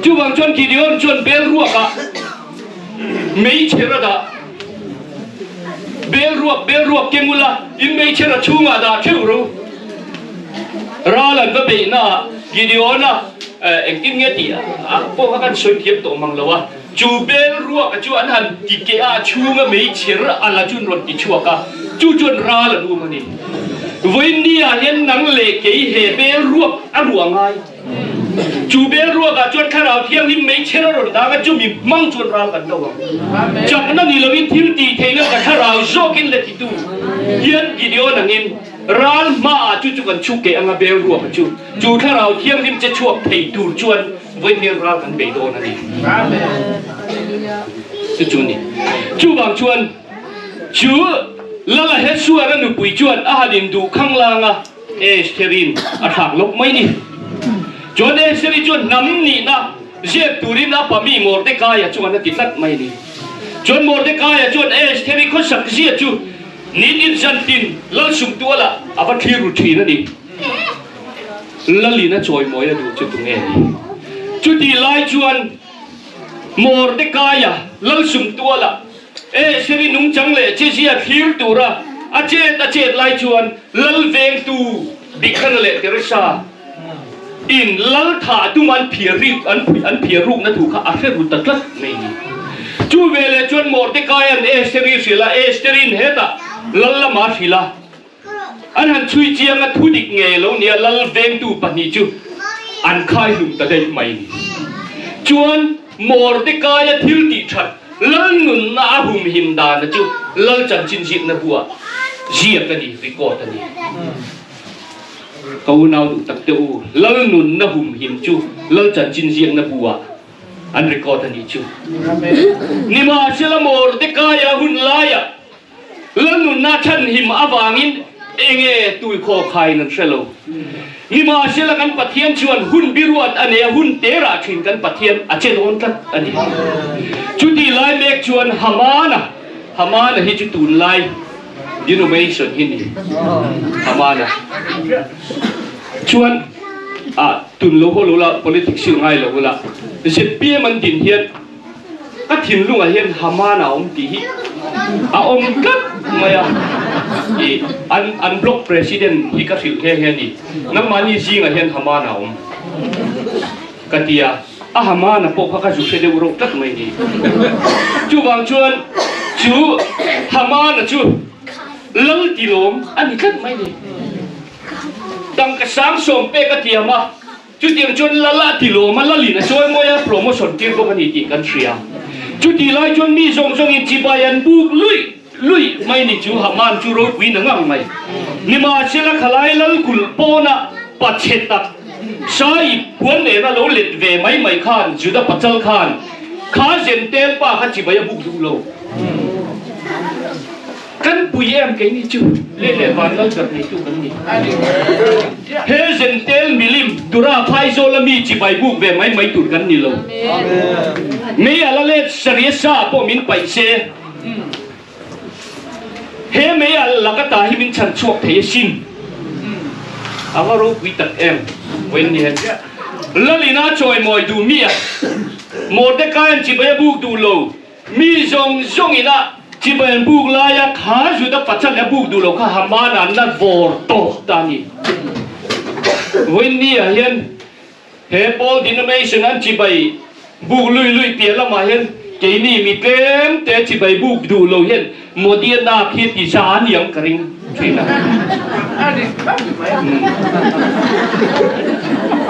Chuvang chuan Gideon chuan bel ruakah meichher a dah. Bel ruak, bel ruak keng ula, in meichher a chhungah dah theuh ro. Ral an va beihnaah Gideon-a engtin nge tih pawh kha kan sawi thiam tawh mang lo a. Chu bel ruaka chu an han ti keh a, a chhunga meichher a la chu an rawn ti chhuak a, chu chuan ral an um a ni. Vawiin ni-ah hian nang leh kei he bel ruak a ruah ngai. Chu bel ruakah chuan Thlarau Thianghlim meichher a rawn dang a, chumi hmang chuan ral kan do ang. Chakna ni loin thil tih theihna ka Thlarau zawkin le titu hian Gideon angin ral hmaah chu chu kan chhuk keh anga bel ruaka chu chu Thlarau Thianghlim che chhuak thei tur chuan vawiin ral kan bei dawn a ni. Chu chu ni. Chuvang chuan chu Lala Hesuara nupui chuan a han induh khanglang a. Estherin a thlak lawk mai ni. Chuan Estheri chuan hnam nihna ziak turin a pami Mordekaia chuan a ti tlat mai ni. Chuan Mordekaia chuan Estheri khawsak zia chu nitin zantin lalsum tualah a va thlir ru thin a ni. Lalin a chawimawi a duh chu tunge ni? Chutih lai chuan Mordekaia lalsum tualah Estheri nungchang leh chezia thlir tura a chet a chet lai chuan lal vengtu Bikhana leh Teresa in lal thah tum an phiar rik an phiar rukna thu kha a hre ru ta tlat mai ni. Chu veleh chuan Mordecai-a'n Estheri hrilh a, Estheri'n hetah lal lama hrilh a, an han chhui chiang a, thu dik nge lo nia lal vengtu pahnih chu an khai hlum ta daih mai ni. Chuan Mordecai-a thil tih that lal nunna a humhim dana chu lal chanchin zikna buah. Ziak a ni, record a ni. Ka unau duh tak te u, Lal nunna humhim chu Lal chanchin ziakna bu ah an record a nih chu. Nimahsela Mordekaia hun laiah Lal nunna chhanhim avangin enge tuikhaw khaiin an hre lo. Nimahsela kan Pathian chuan hun biruat a nei a, hun te rah thin kan Pathian a che dawn tlat a ni. Chutih lai mek chuan Hamana, Hamana hi chu tunlai denomination hi ni, Hamana chuan ah tun lo haw lo la politics hi ngai lo ula, zpm an din hian Ka thinlungah hian Haman a awm tih hi a awm tlat mai a, i an an block president hi ka hrilh nghe nghe a ni. Nangmahni zingah hian Haman a awm ka ti a, a Haman a pawh kha ka zu hre deuh reuh tlat mai ni. Chuvang chuan chu Haman a chu lal tilawm a ni tlat mai ni. Tangka 70,000 pek a tiam a. Chutiang chuan lal a ti lawm a, lalin a sawi mawi a, promotion tir bawk a ni tih kan hria. Chutih lai chuan mi zawng zawngin chibai an buk luih luih mai ni chu Haman chu ropui na ngang mai. Nimahsela khalai lal kulh pawna pachhe tak Sai puan nena lo let ve mai mai khan Juda pachal khan kha Zentel pa kha chibai a buk duh lo. Kan pui em keini chu leh leh van lal ber neitu kan ni. He Zentel milim Dura phaizawla mi chibai buk ve mai mai tur kan ni lo. Mei a la let saria sa pawh min paih se. He mei a laka ta hi min chhan chhuak thei asin. A va ropui tak em vawiin ni hen. Lalina chawimawi duh mi a Mordecai an chibai a buk duh lo. Mi zawng zawngin a chibai an buk laia kha Juda pachal a buk duh lo kha Haman an la vawr tawk ta a ni. Vawiin ah hian he Paul denomination an chibai buk lui lui piah lamah hian keini mi tlem te chibai buk duh lo hian Modiana khi ti za a ni ang ka ring thin a.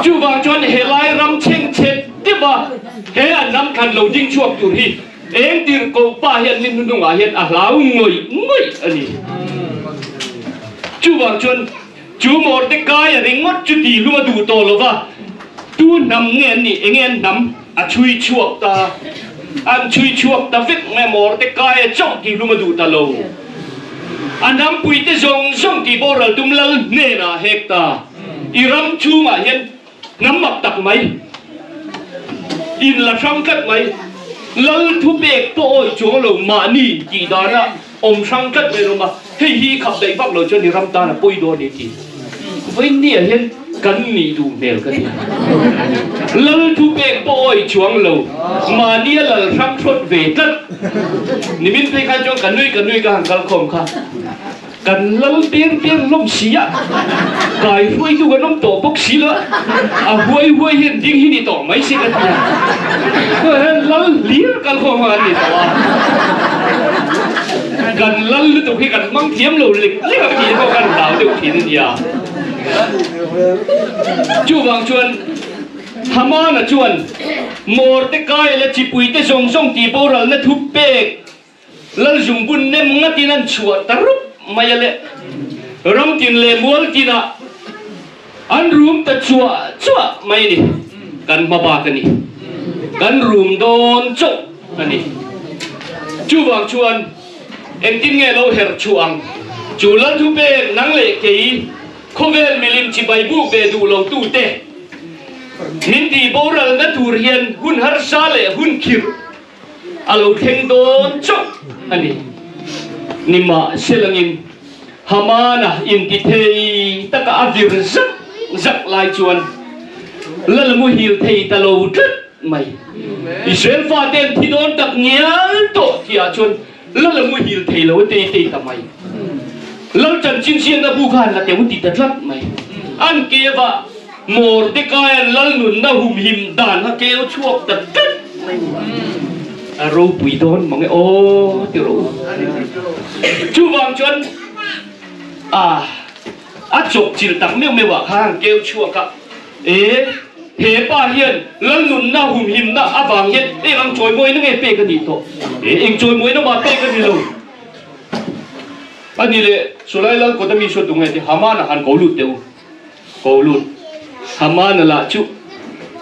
Chuvang chuan helai ram chhengchhe deuh a He an ram thlan lo ding chhuak tur hi eng tir ko pa hian ni hnuhnungah hian a hlau ngawih ngawih a ni. Chuvang chuan chu Mordecai a ringawt chu tih hlum a duh tawh lo va, tu hnam nge an nih, enge an hnam a chhui chhuak ta, an chhui chhuak ta vek mai a, Mordecai a chauh tih hlum a duh ta lo. A hnampuite zawng zawng tih boral tum lal hnenah a hek ta. I ram chhungah hian Hnam mak tak mai, in la hrang tlat mai, lal thu pek pawh awih chuang lo mahni tih dana awm hrang tlat mai rawng a, hei hi khap daih vak lo chuan i ram tan a pawi dawn e ti. Vawiin ni ah hian kan nih duh hmel ka ti. Lal thu pek pawh awih chuang lo mahni a lal hrang hrawt ve tlat. Nimin phei khan chuan ka nui ka nui ka han kal khawm kha. Kan lal piang piang hlawm si a, kai hruaitu kan awm tawh bawk si lo a, a huai huai hian ding hi ni tawh mai se ka ti a, tunah hian lal hlir kal khawm kha kan ni tawh a, kan lal lutuk hi kan hmang thiam lo lek lek ang tih pawh kan hlau deuh thin a nia. Chuvang chuan Hamana chuan Mordecai leh chipuite zawng zawng tih boralna thu pek Lal zungbun nem ngatin an chhuah ta rup mai a le. Ram tin leh mual tinah an rum ta chuah chuah mai a ni. Kan hma bak a ni. Kan rum dawn chauh a ni. Chuvang chuan engtin nge lo herh chhuah ang? Chu Lal thu pek nang leh kei khawvel milim chibai buk ve duh lo tute min tih boralna tur hian hun harsa leh hun khirh a lo thleng dawn chauh a ni. Nimahselangin Hamana inti thei taka a vir zak zak lai chuan lal muhil thei ta lo tlat mai. Israel fate an thi dawn tak ngial tawh tihah chuan lal muhil thei lo tei tei ta mai. Lal chanchin siamna bu khan la teu ti ta tlat mai. An keva Mordecai-a'n lal nunna humhim dan a keu chhuak ta tlat mai ni. A ropui dawn mang e aw ti rawh u. Chuvang chuan a a chawp chilh tak meuh meuh ah khan keu chhuak a, e he pa hian lal nunna humhimna avang hian eng ang chawimawina nge pek a nih tawh? E eng chawimawina mah pek a ni lo. A ni leh, Sulai lal kawta mi saw tunge ti Hamana han ko lut teh u. Ko lut. Hamana lah chu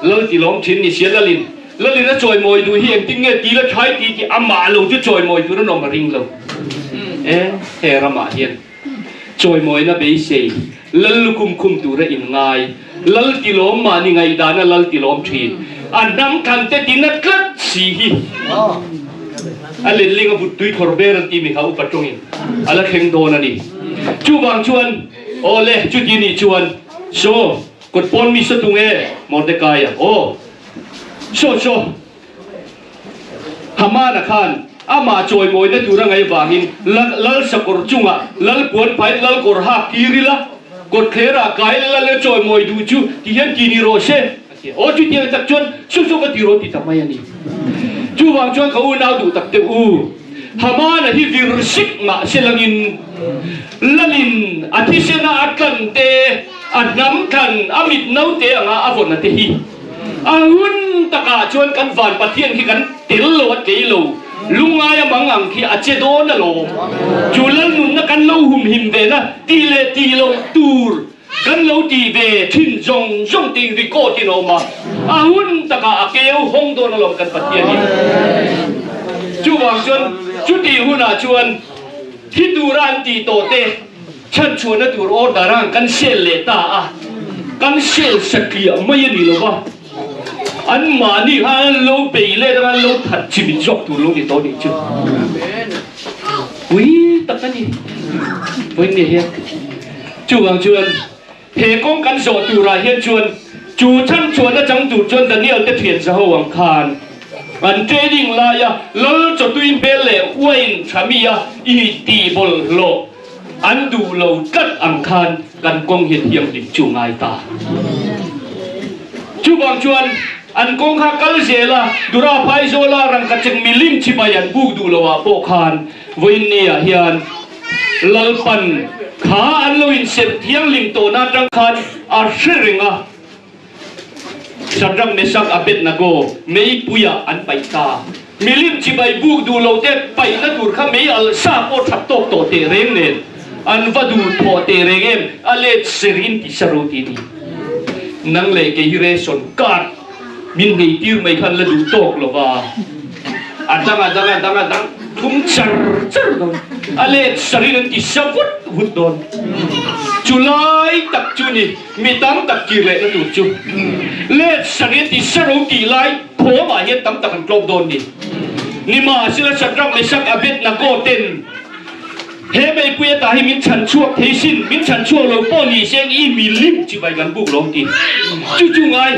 lal ti lawm thin ni sia lalin lalin a chawimawi duh hi engtin nge ti la thai ti tih amah lo chu chawimawi tur an awm a ring lo. E, he ramah hian chawimawina beisei lal lukhum khum tura inngai lal ti lawm mahni ngaihdana lal ti lawm thin a hnam than te tina tlat si hi a letling a but tui khawr ber an ti mi kha upa tawngin a la thleng dawn a ni. Chuvang chuan Aw le, chuti nih chuan saw kut pawn mi saw tunge Mordekaia? Aw, saw saw. Hamana khan amah chawimawina tur a ngaih vangin lal sakawr chungah lal puan phai lal kawr hak tir ila, kawtthlerah kai lal a chawimawi duh chu ti hian ti ni rawh se, a ti a. Aw, chutiang tak chuan saw saw va ti rawh ti ta mai a ni. Chuvang chuan ka unau duh tak teh u. Hamana hi vir sik mah se langin lalin a thisena a tlan te, a hnam thlan, a mit naute anga a vawn a te hi a hun takah chuan kan van Pathian khi kan tel lo a tlei lo, lungngai a mang ang khi a che dawn alawm. Chu lal nunna kan lo humhim ve na tih leh tih loh tur kan lo tih ve thin zawng zawng te in record in a awm a, a hun takah a keu hawng dawn alawm kan Pathian in. Chuvang chuan chutih hunah chuan thi tura an tih tawh te chhanchhuahna tur order ang kan sel leh ta a, kan sel satliah mai a ni lo va, an mahni khan an lo bei let anga an lo that chimit zawk tur lo ni tawh nih chu. Pui tak a ni. Vawiin hian. Chuvang chuan he kawng kan zawh turah hian chuan chu chhan chuan a chang tur chuan Daniel te thian za ho ang khan an training laia lal chawtui hmel leh wine tha mi a i tih bawlhhlawh an duh lo tlat ang khan kan kawng hi thianghlim chu ngai ta. Chuvang chuan an kawng kha kal zel a, Dura Phaizawla rangkachek milim chibai an buk duh loah pawh khan vawiin niah hian Lalpan kha an lo inserh thianghlim tawhna atang khan a hre reng a, Shadrach, Meshach, Abednego meipuiah an paih ta. Milim chibai buk duh lo te paihna tur kha mei alh sa pawh that tawk tawh teh reng nen an va duh thawh teh reng em, a let ser in ti sa ro ti ni. Nang leh kei hi ration card min nei tir mai khan la duh tawk lo va. A dang a dang a dang a dang thum char char dawn a let sarin an ti sa vut vut dawn. Chu lai tak chu ni mi tam tak kir lehna tur chu let sarin an ti sa ro tih lai thawmah hian tam tak an tlawm dawn ni. Nimahsela Shadrach, Meshach, Abednego ten he meipui ata hi min chhan chhuak thei sin, min chhan chhuak lo pawh ni se i mi lim chibai kan buk lo ti. Chu chu ngai.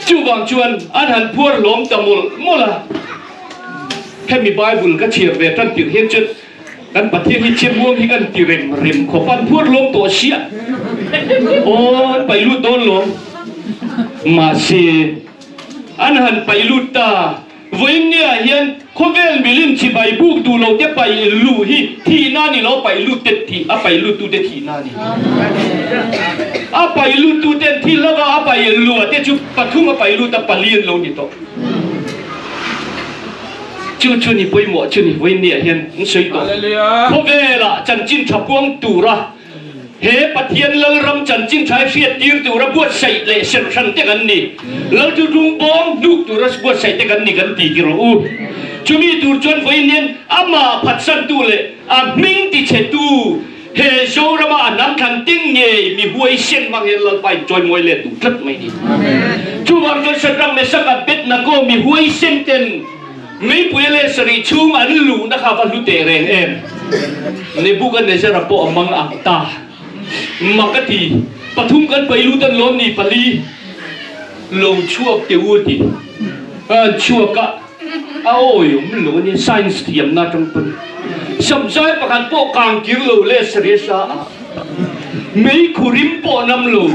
Chuvang chuan an han phuar hlawm ta mawlh mawlh a, hemi Bible ka chhiar ve tan tirh hian chuan kan Pathian hi chiamuang hi kan ti rem rem khawp a, an phuar hlawm tawh sia, aw an paih lut dawn lawm, mahse an han paih lut ta. Vawiinniah hian khawvel milim chibai buk duh lo te paih luh hi thihna a ni lo, paih lut te thih, a paih lut tu te thihna a ni. A paih lut tu ten thi hlauh a, a paih luh a te chu pathum a paih lut a pali an lo ni tawh. Chu chu ni pawimawh chu ni vawiinniah hian an sawi tawh. Khawvelah chanchin tha puang tura He Pathian Lalram chanchin tha hi hriat tir tura buatsaih leh serh hran te kan ni. Lal chu tung bawng hnuk tura buatsaih te kan ni kan ti ti rawh u. Chumi tur chuan vawiin hian amah phatsantu leh a hming tichhetu he Zorama a hnam thlan ting ngei mi huaisen hmang hian Lalpa in chawimawi let duh tlat mai ni. Chuvang chuan Shadrach, Meshach, Abednego mi huaisen ten Meipui leh sarih chhung an luhna kha va hlu teh reng em? Nebuchadnezzar-a pawh a mang ang ta. Mak a ti, Pathum kan pai lut an lawm ni pali lo chhuak teh u a ti. An chhuak a, a awiawm lo a nia, science thiamna atang pawn. Samzai pakhat pawh kang kir lo leh sarih a sa a, meikhu rim pawh nam lo,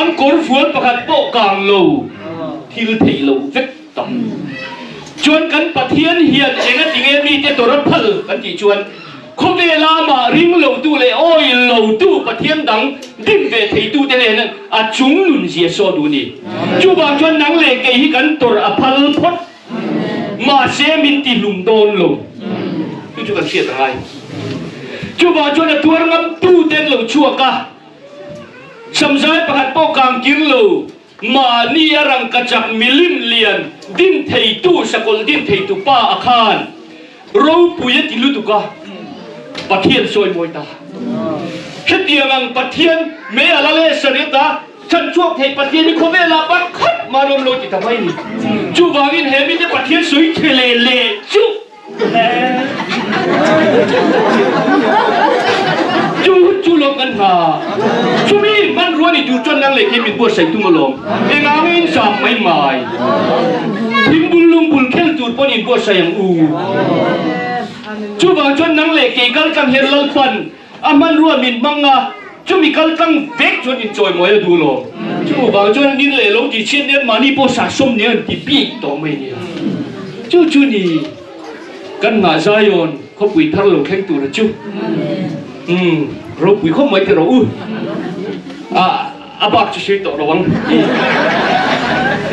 an kawrfual pakhat pawh kang lo, thil theih loh vek. Tak chuan kan Pathian hian enga tinge mite tawrh a phal kan tih chuan khawvela amah ring lotu leh oil lotu Pathian dang dim ve theitute nen a chung nun zia saw duh ni. Chuvang chuan nang leh kei hi kan tawrh a phal phawt mahse min ti hlum dawn lo. Chu chu kan hriat a ngai. Chuvang chuan a tuar ngam tu te an lo chhuak a, samzai pakhat pawh kang kir lo, mahni a rangkachak milim lian din theitu, sakawlh din theitu pa a khan ropui a ti lutuk a, Pathian sawi mawi ta. Hetiang ang Pathian mei a la leh sarih ta, Chhanchhuak thei Pathian hi khawvelah pakhat mah an awm lo ti ta mai ni. Chuvangin he mite Pathian sawi che leh leh chu chu chu lawm kan hna. Chumi hmanrua ni tur chuan nang leh kei min buatsaih tum alawm. Engah nge in zam mai mai. Thing bul lung bul khel tur pawn in buatsaih ang u. Chuvang chuan nang leh kei kal tlang hian Lalpan A hmanrua min hmang a, chumi kal tlang vek chuan inchawimawi a duh lo. Chu vang chuan nin leh lo tih chhiat nen mahni pawh sahsawm nen an ti bik tawh mai nia. Chu chu ni kan nghah Zion khawpui thar lo thleng tur a chu. Umm ropui khawp mai ti rawh u. A a bak chu sawi tawh lo ang.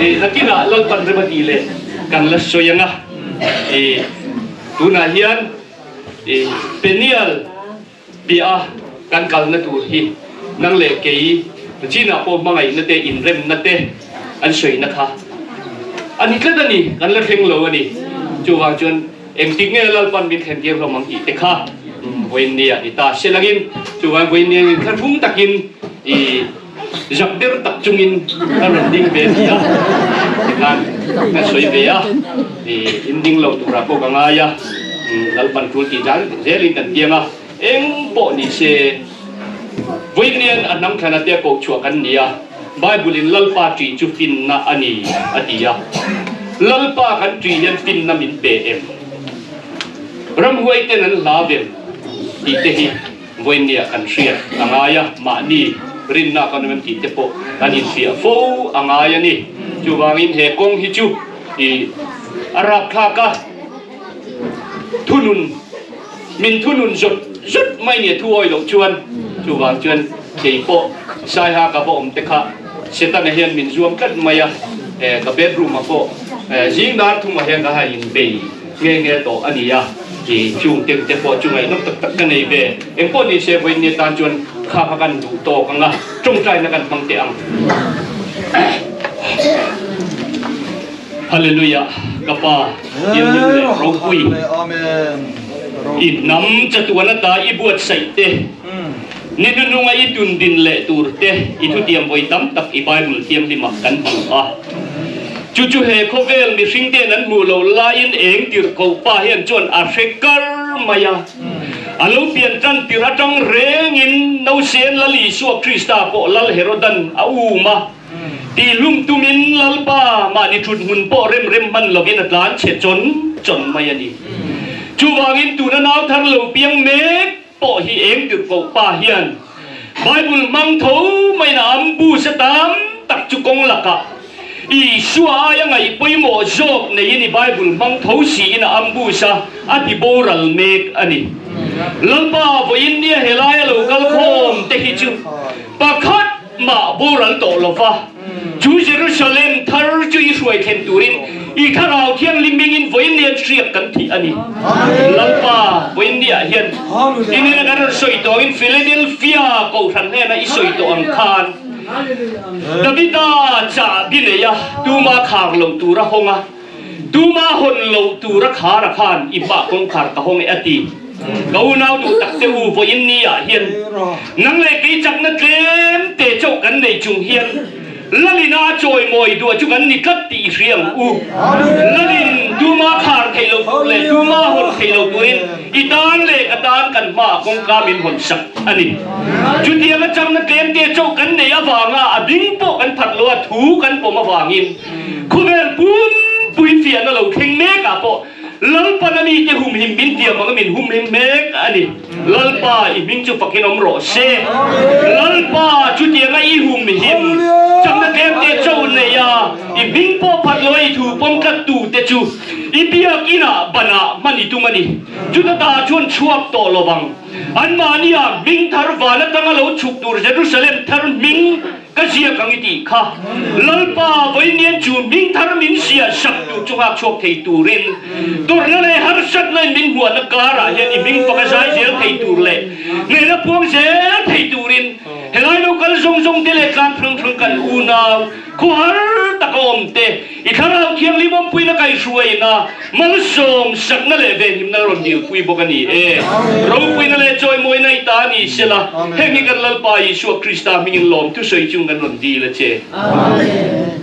I nakinah Lalpan rem a tih leh kan la sawi ang a. I tunah hian I Peniel piah a kan kalna tur hi nang leh kei chinah pawh hmangaihna te inremna te an sawina kha a ni tlat a ni, kan la thleng lo a ni. Chuvang chuan engtik nge Lalpan min thlen tir hlawm ang tih te kha vawiin ni ta se langin chuvang vawiin ni in thlahrung takin i Zak der tak chungin ka rawn ding ve ni a, tikhan ka sawi ve a, in ding lo turah pawh ka ngai a, Lalpan tul tih dan zelin kan piang a, eng pawh ni se vawiin a hnam thlan atia koh chhuah kan ni a, Bible in Lalpa ṭih chu finna a ni a ti a, Lalpa kan ṭih hian finna min pe em? Ramhuai ten an hla vem tih te hi. Vawinia kan hriat a ngai a, mahni rinna kan awm em tih te pawh kan inhriah fo a ngai a ni. Chuvangin he kawng hi chu i a rapthlak a, thunun min thunun zawt zawt mai nia thu awi loh chuan chuvang chuan kei pawh Saiha ka va awm te kha Setana hian min zuam tlat mai a, ka bedroom ah pawh zing dar thumah hian ka han inbei nghe nghe tawh a ni a, i chung te te pawh chu ngaihnawm tak tak ka nei ve. Eng pawh ni se vawiin ni atan chuan kha kha kan duh tawk ang a, tawngtaina kan hmang teh ang. Hallelujah, ka Pa Thianghlim leh Ropui, i hnam chatuan ata i buatsaih te, ni hnuhnunga i tundin leh tur te i thutiam vawi tam tak i Bible Thianghlimah kan hmu a. Chu chu he khawvel mihring ten an hmuh loh laiin eng tirhkoh pa hian chuan a hre kar mai a. A lo pian tan tirh atang rengin Nausen Lal Isua Krista pawh Lal Herodan a um a. Tihlum tumin Lalpa mahni thut hmun pawh rem rem hman lovin a tlan chhe chawn chawn mai a ni. Chuvangin tuna nau thar lo piang mek pawh hi eng tirhkoh pa hian Bible hmang tho maiin a ambush a tam tak chu kawng lakah Isua aia ngaih pawimawh zawk neiin i Bible hmang tho siin a ambush a, a ti boral mek a ni. Lalpa vawiin nia helaia lo kal khawm te hi chu pakhat mah boral tawh lova, chu Jerusalem thar chu i hruai thlen turin i Thlarau Thianghlim hmingin vawiin nia hriak kan thih a ni. Lalpa vawiin niah hian i nena kan rawn sawi tawh angin Philadelphia kohhran hnena i sawi tawh ang khan Davida chahbi nei a, tuma khar lo tura hawng a, tuma hawn lo tura khar a khan i hmah kawngkhar ka hawng e a ti. Ka unau duh tak te u vawiin ni ah hian nang leh kei chakna tlem te chauh kan nei chung hian Lalin a chawimawi duah chu kan ni tlat tih i hria ang u. Lalin tuma khar theih loh tur leh tuma hawn theih loh turin i tan leh ka tan kan hmaah kawngka min hawn sak a ni. Chutiang a chakna tlem te chauh kan neih avanga a ding pawh kan phat lo a, thu kan pawm avangin khawvel pumpui fiahna lo thleng mek ah pawh Lalpan a mite humhim min tiam ang a min humhim mek a ni. Lalpa i hming chu fakin awm rawh se. Lalpa chutianga i humhim chakna tlem te chauh nei a. i hming pawh phat lo a i thu pawm tlat tu te chu i biak inah banah hman i tum a ni. Chuta ta chuan chhuak tawh lo vang. Anmahnia hming thar van atanga lo chhuk tur Jerusalem thar hming ka ziak ang i tih kha. Lalpa vawiin chu hming thar min ziah sak tur chu nghak chhuak thei turin tawrhna leh harsatna in min hmuahna karah hian i hming faka zai zel thei tur leh hnehna puang zel thei turin helai lo kal zawng zawng te leh tlang hrang hrang kan unau Khuahar taka awm te, i thlarau thianghlim awmpuina kaihhruaina, malsawm sakna leh venhimna rawn dilpui bawk a ni e. Ropuina leh chawimawina i ta a ni sela, heng hi kan Lalpa Isua Krista hmingin lawm thusawi chung kan rawn dil a che. Amen.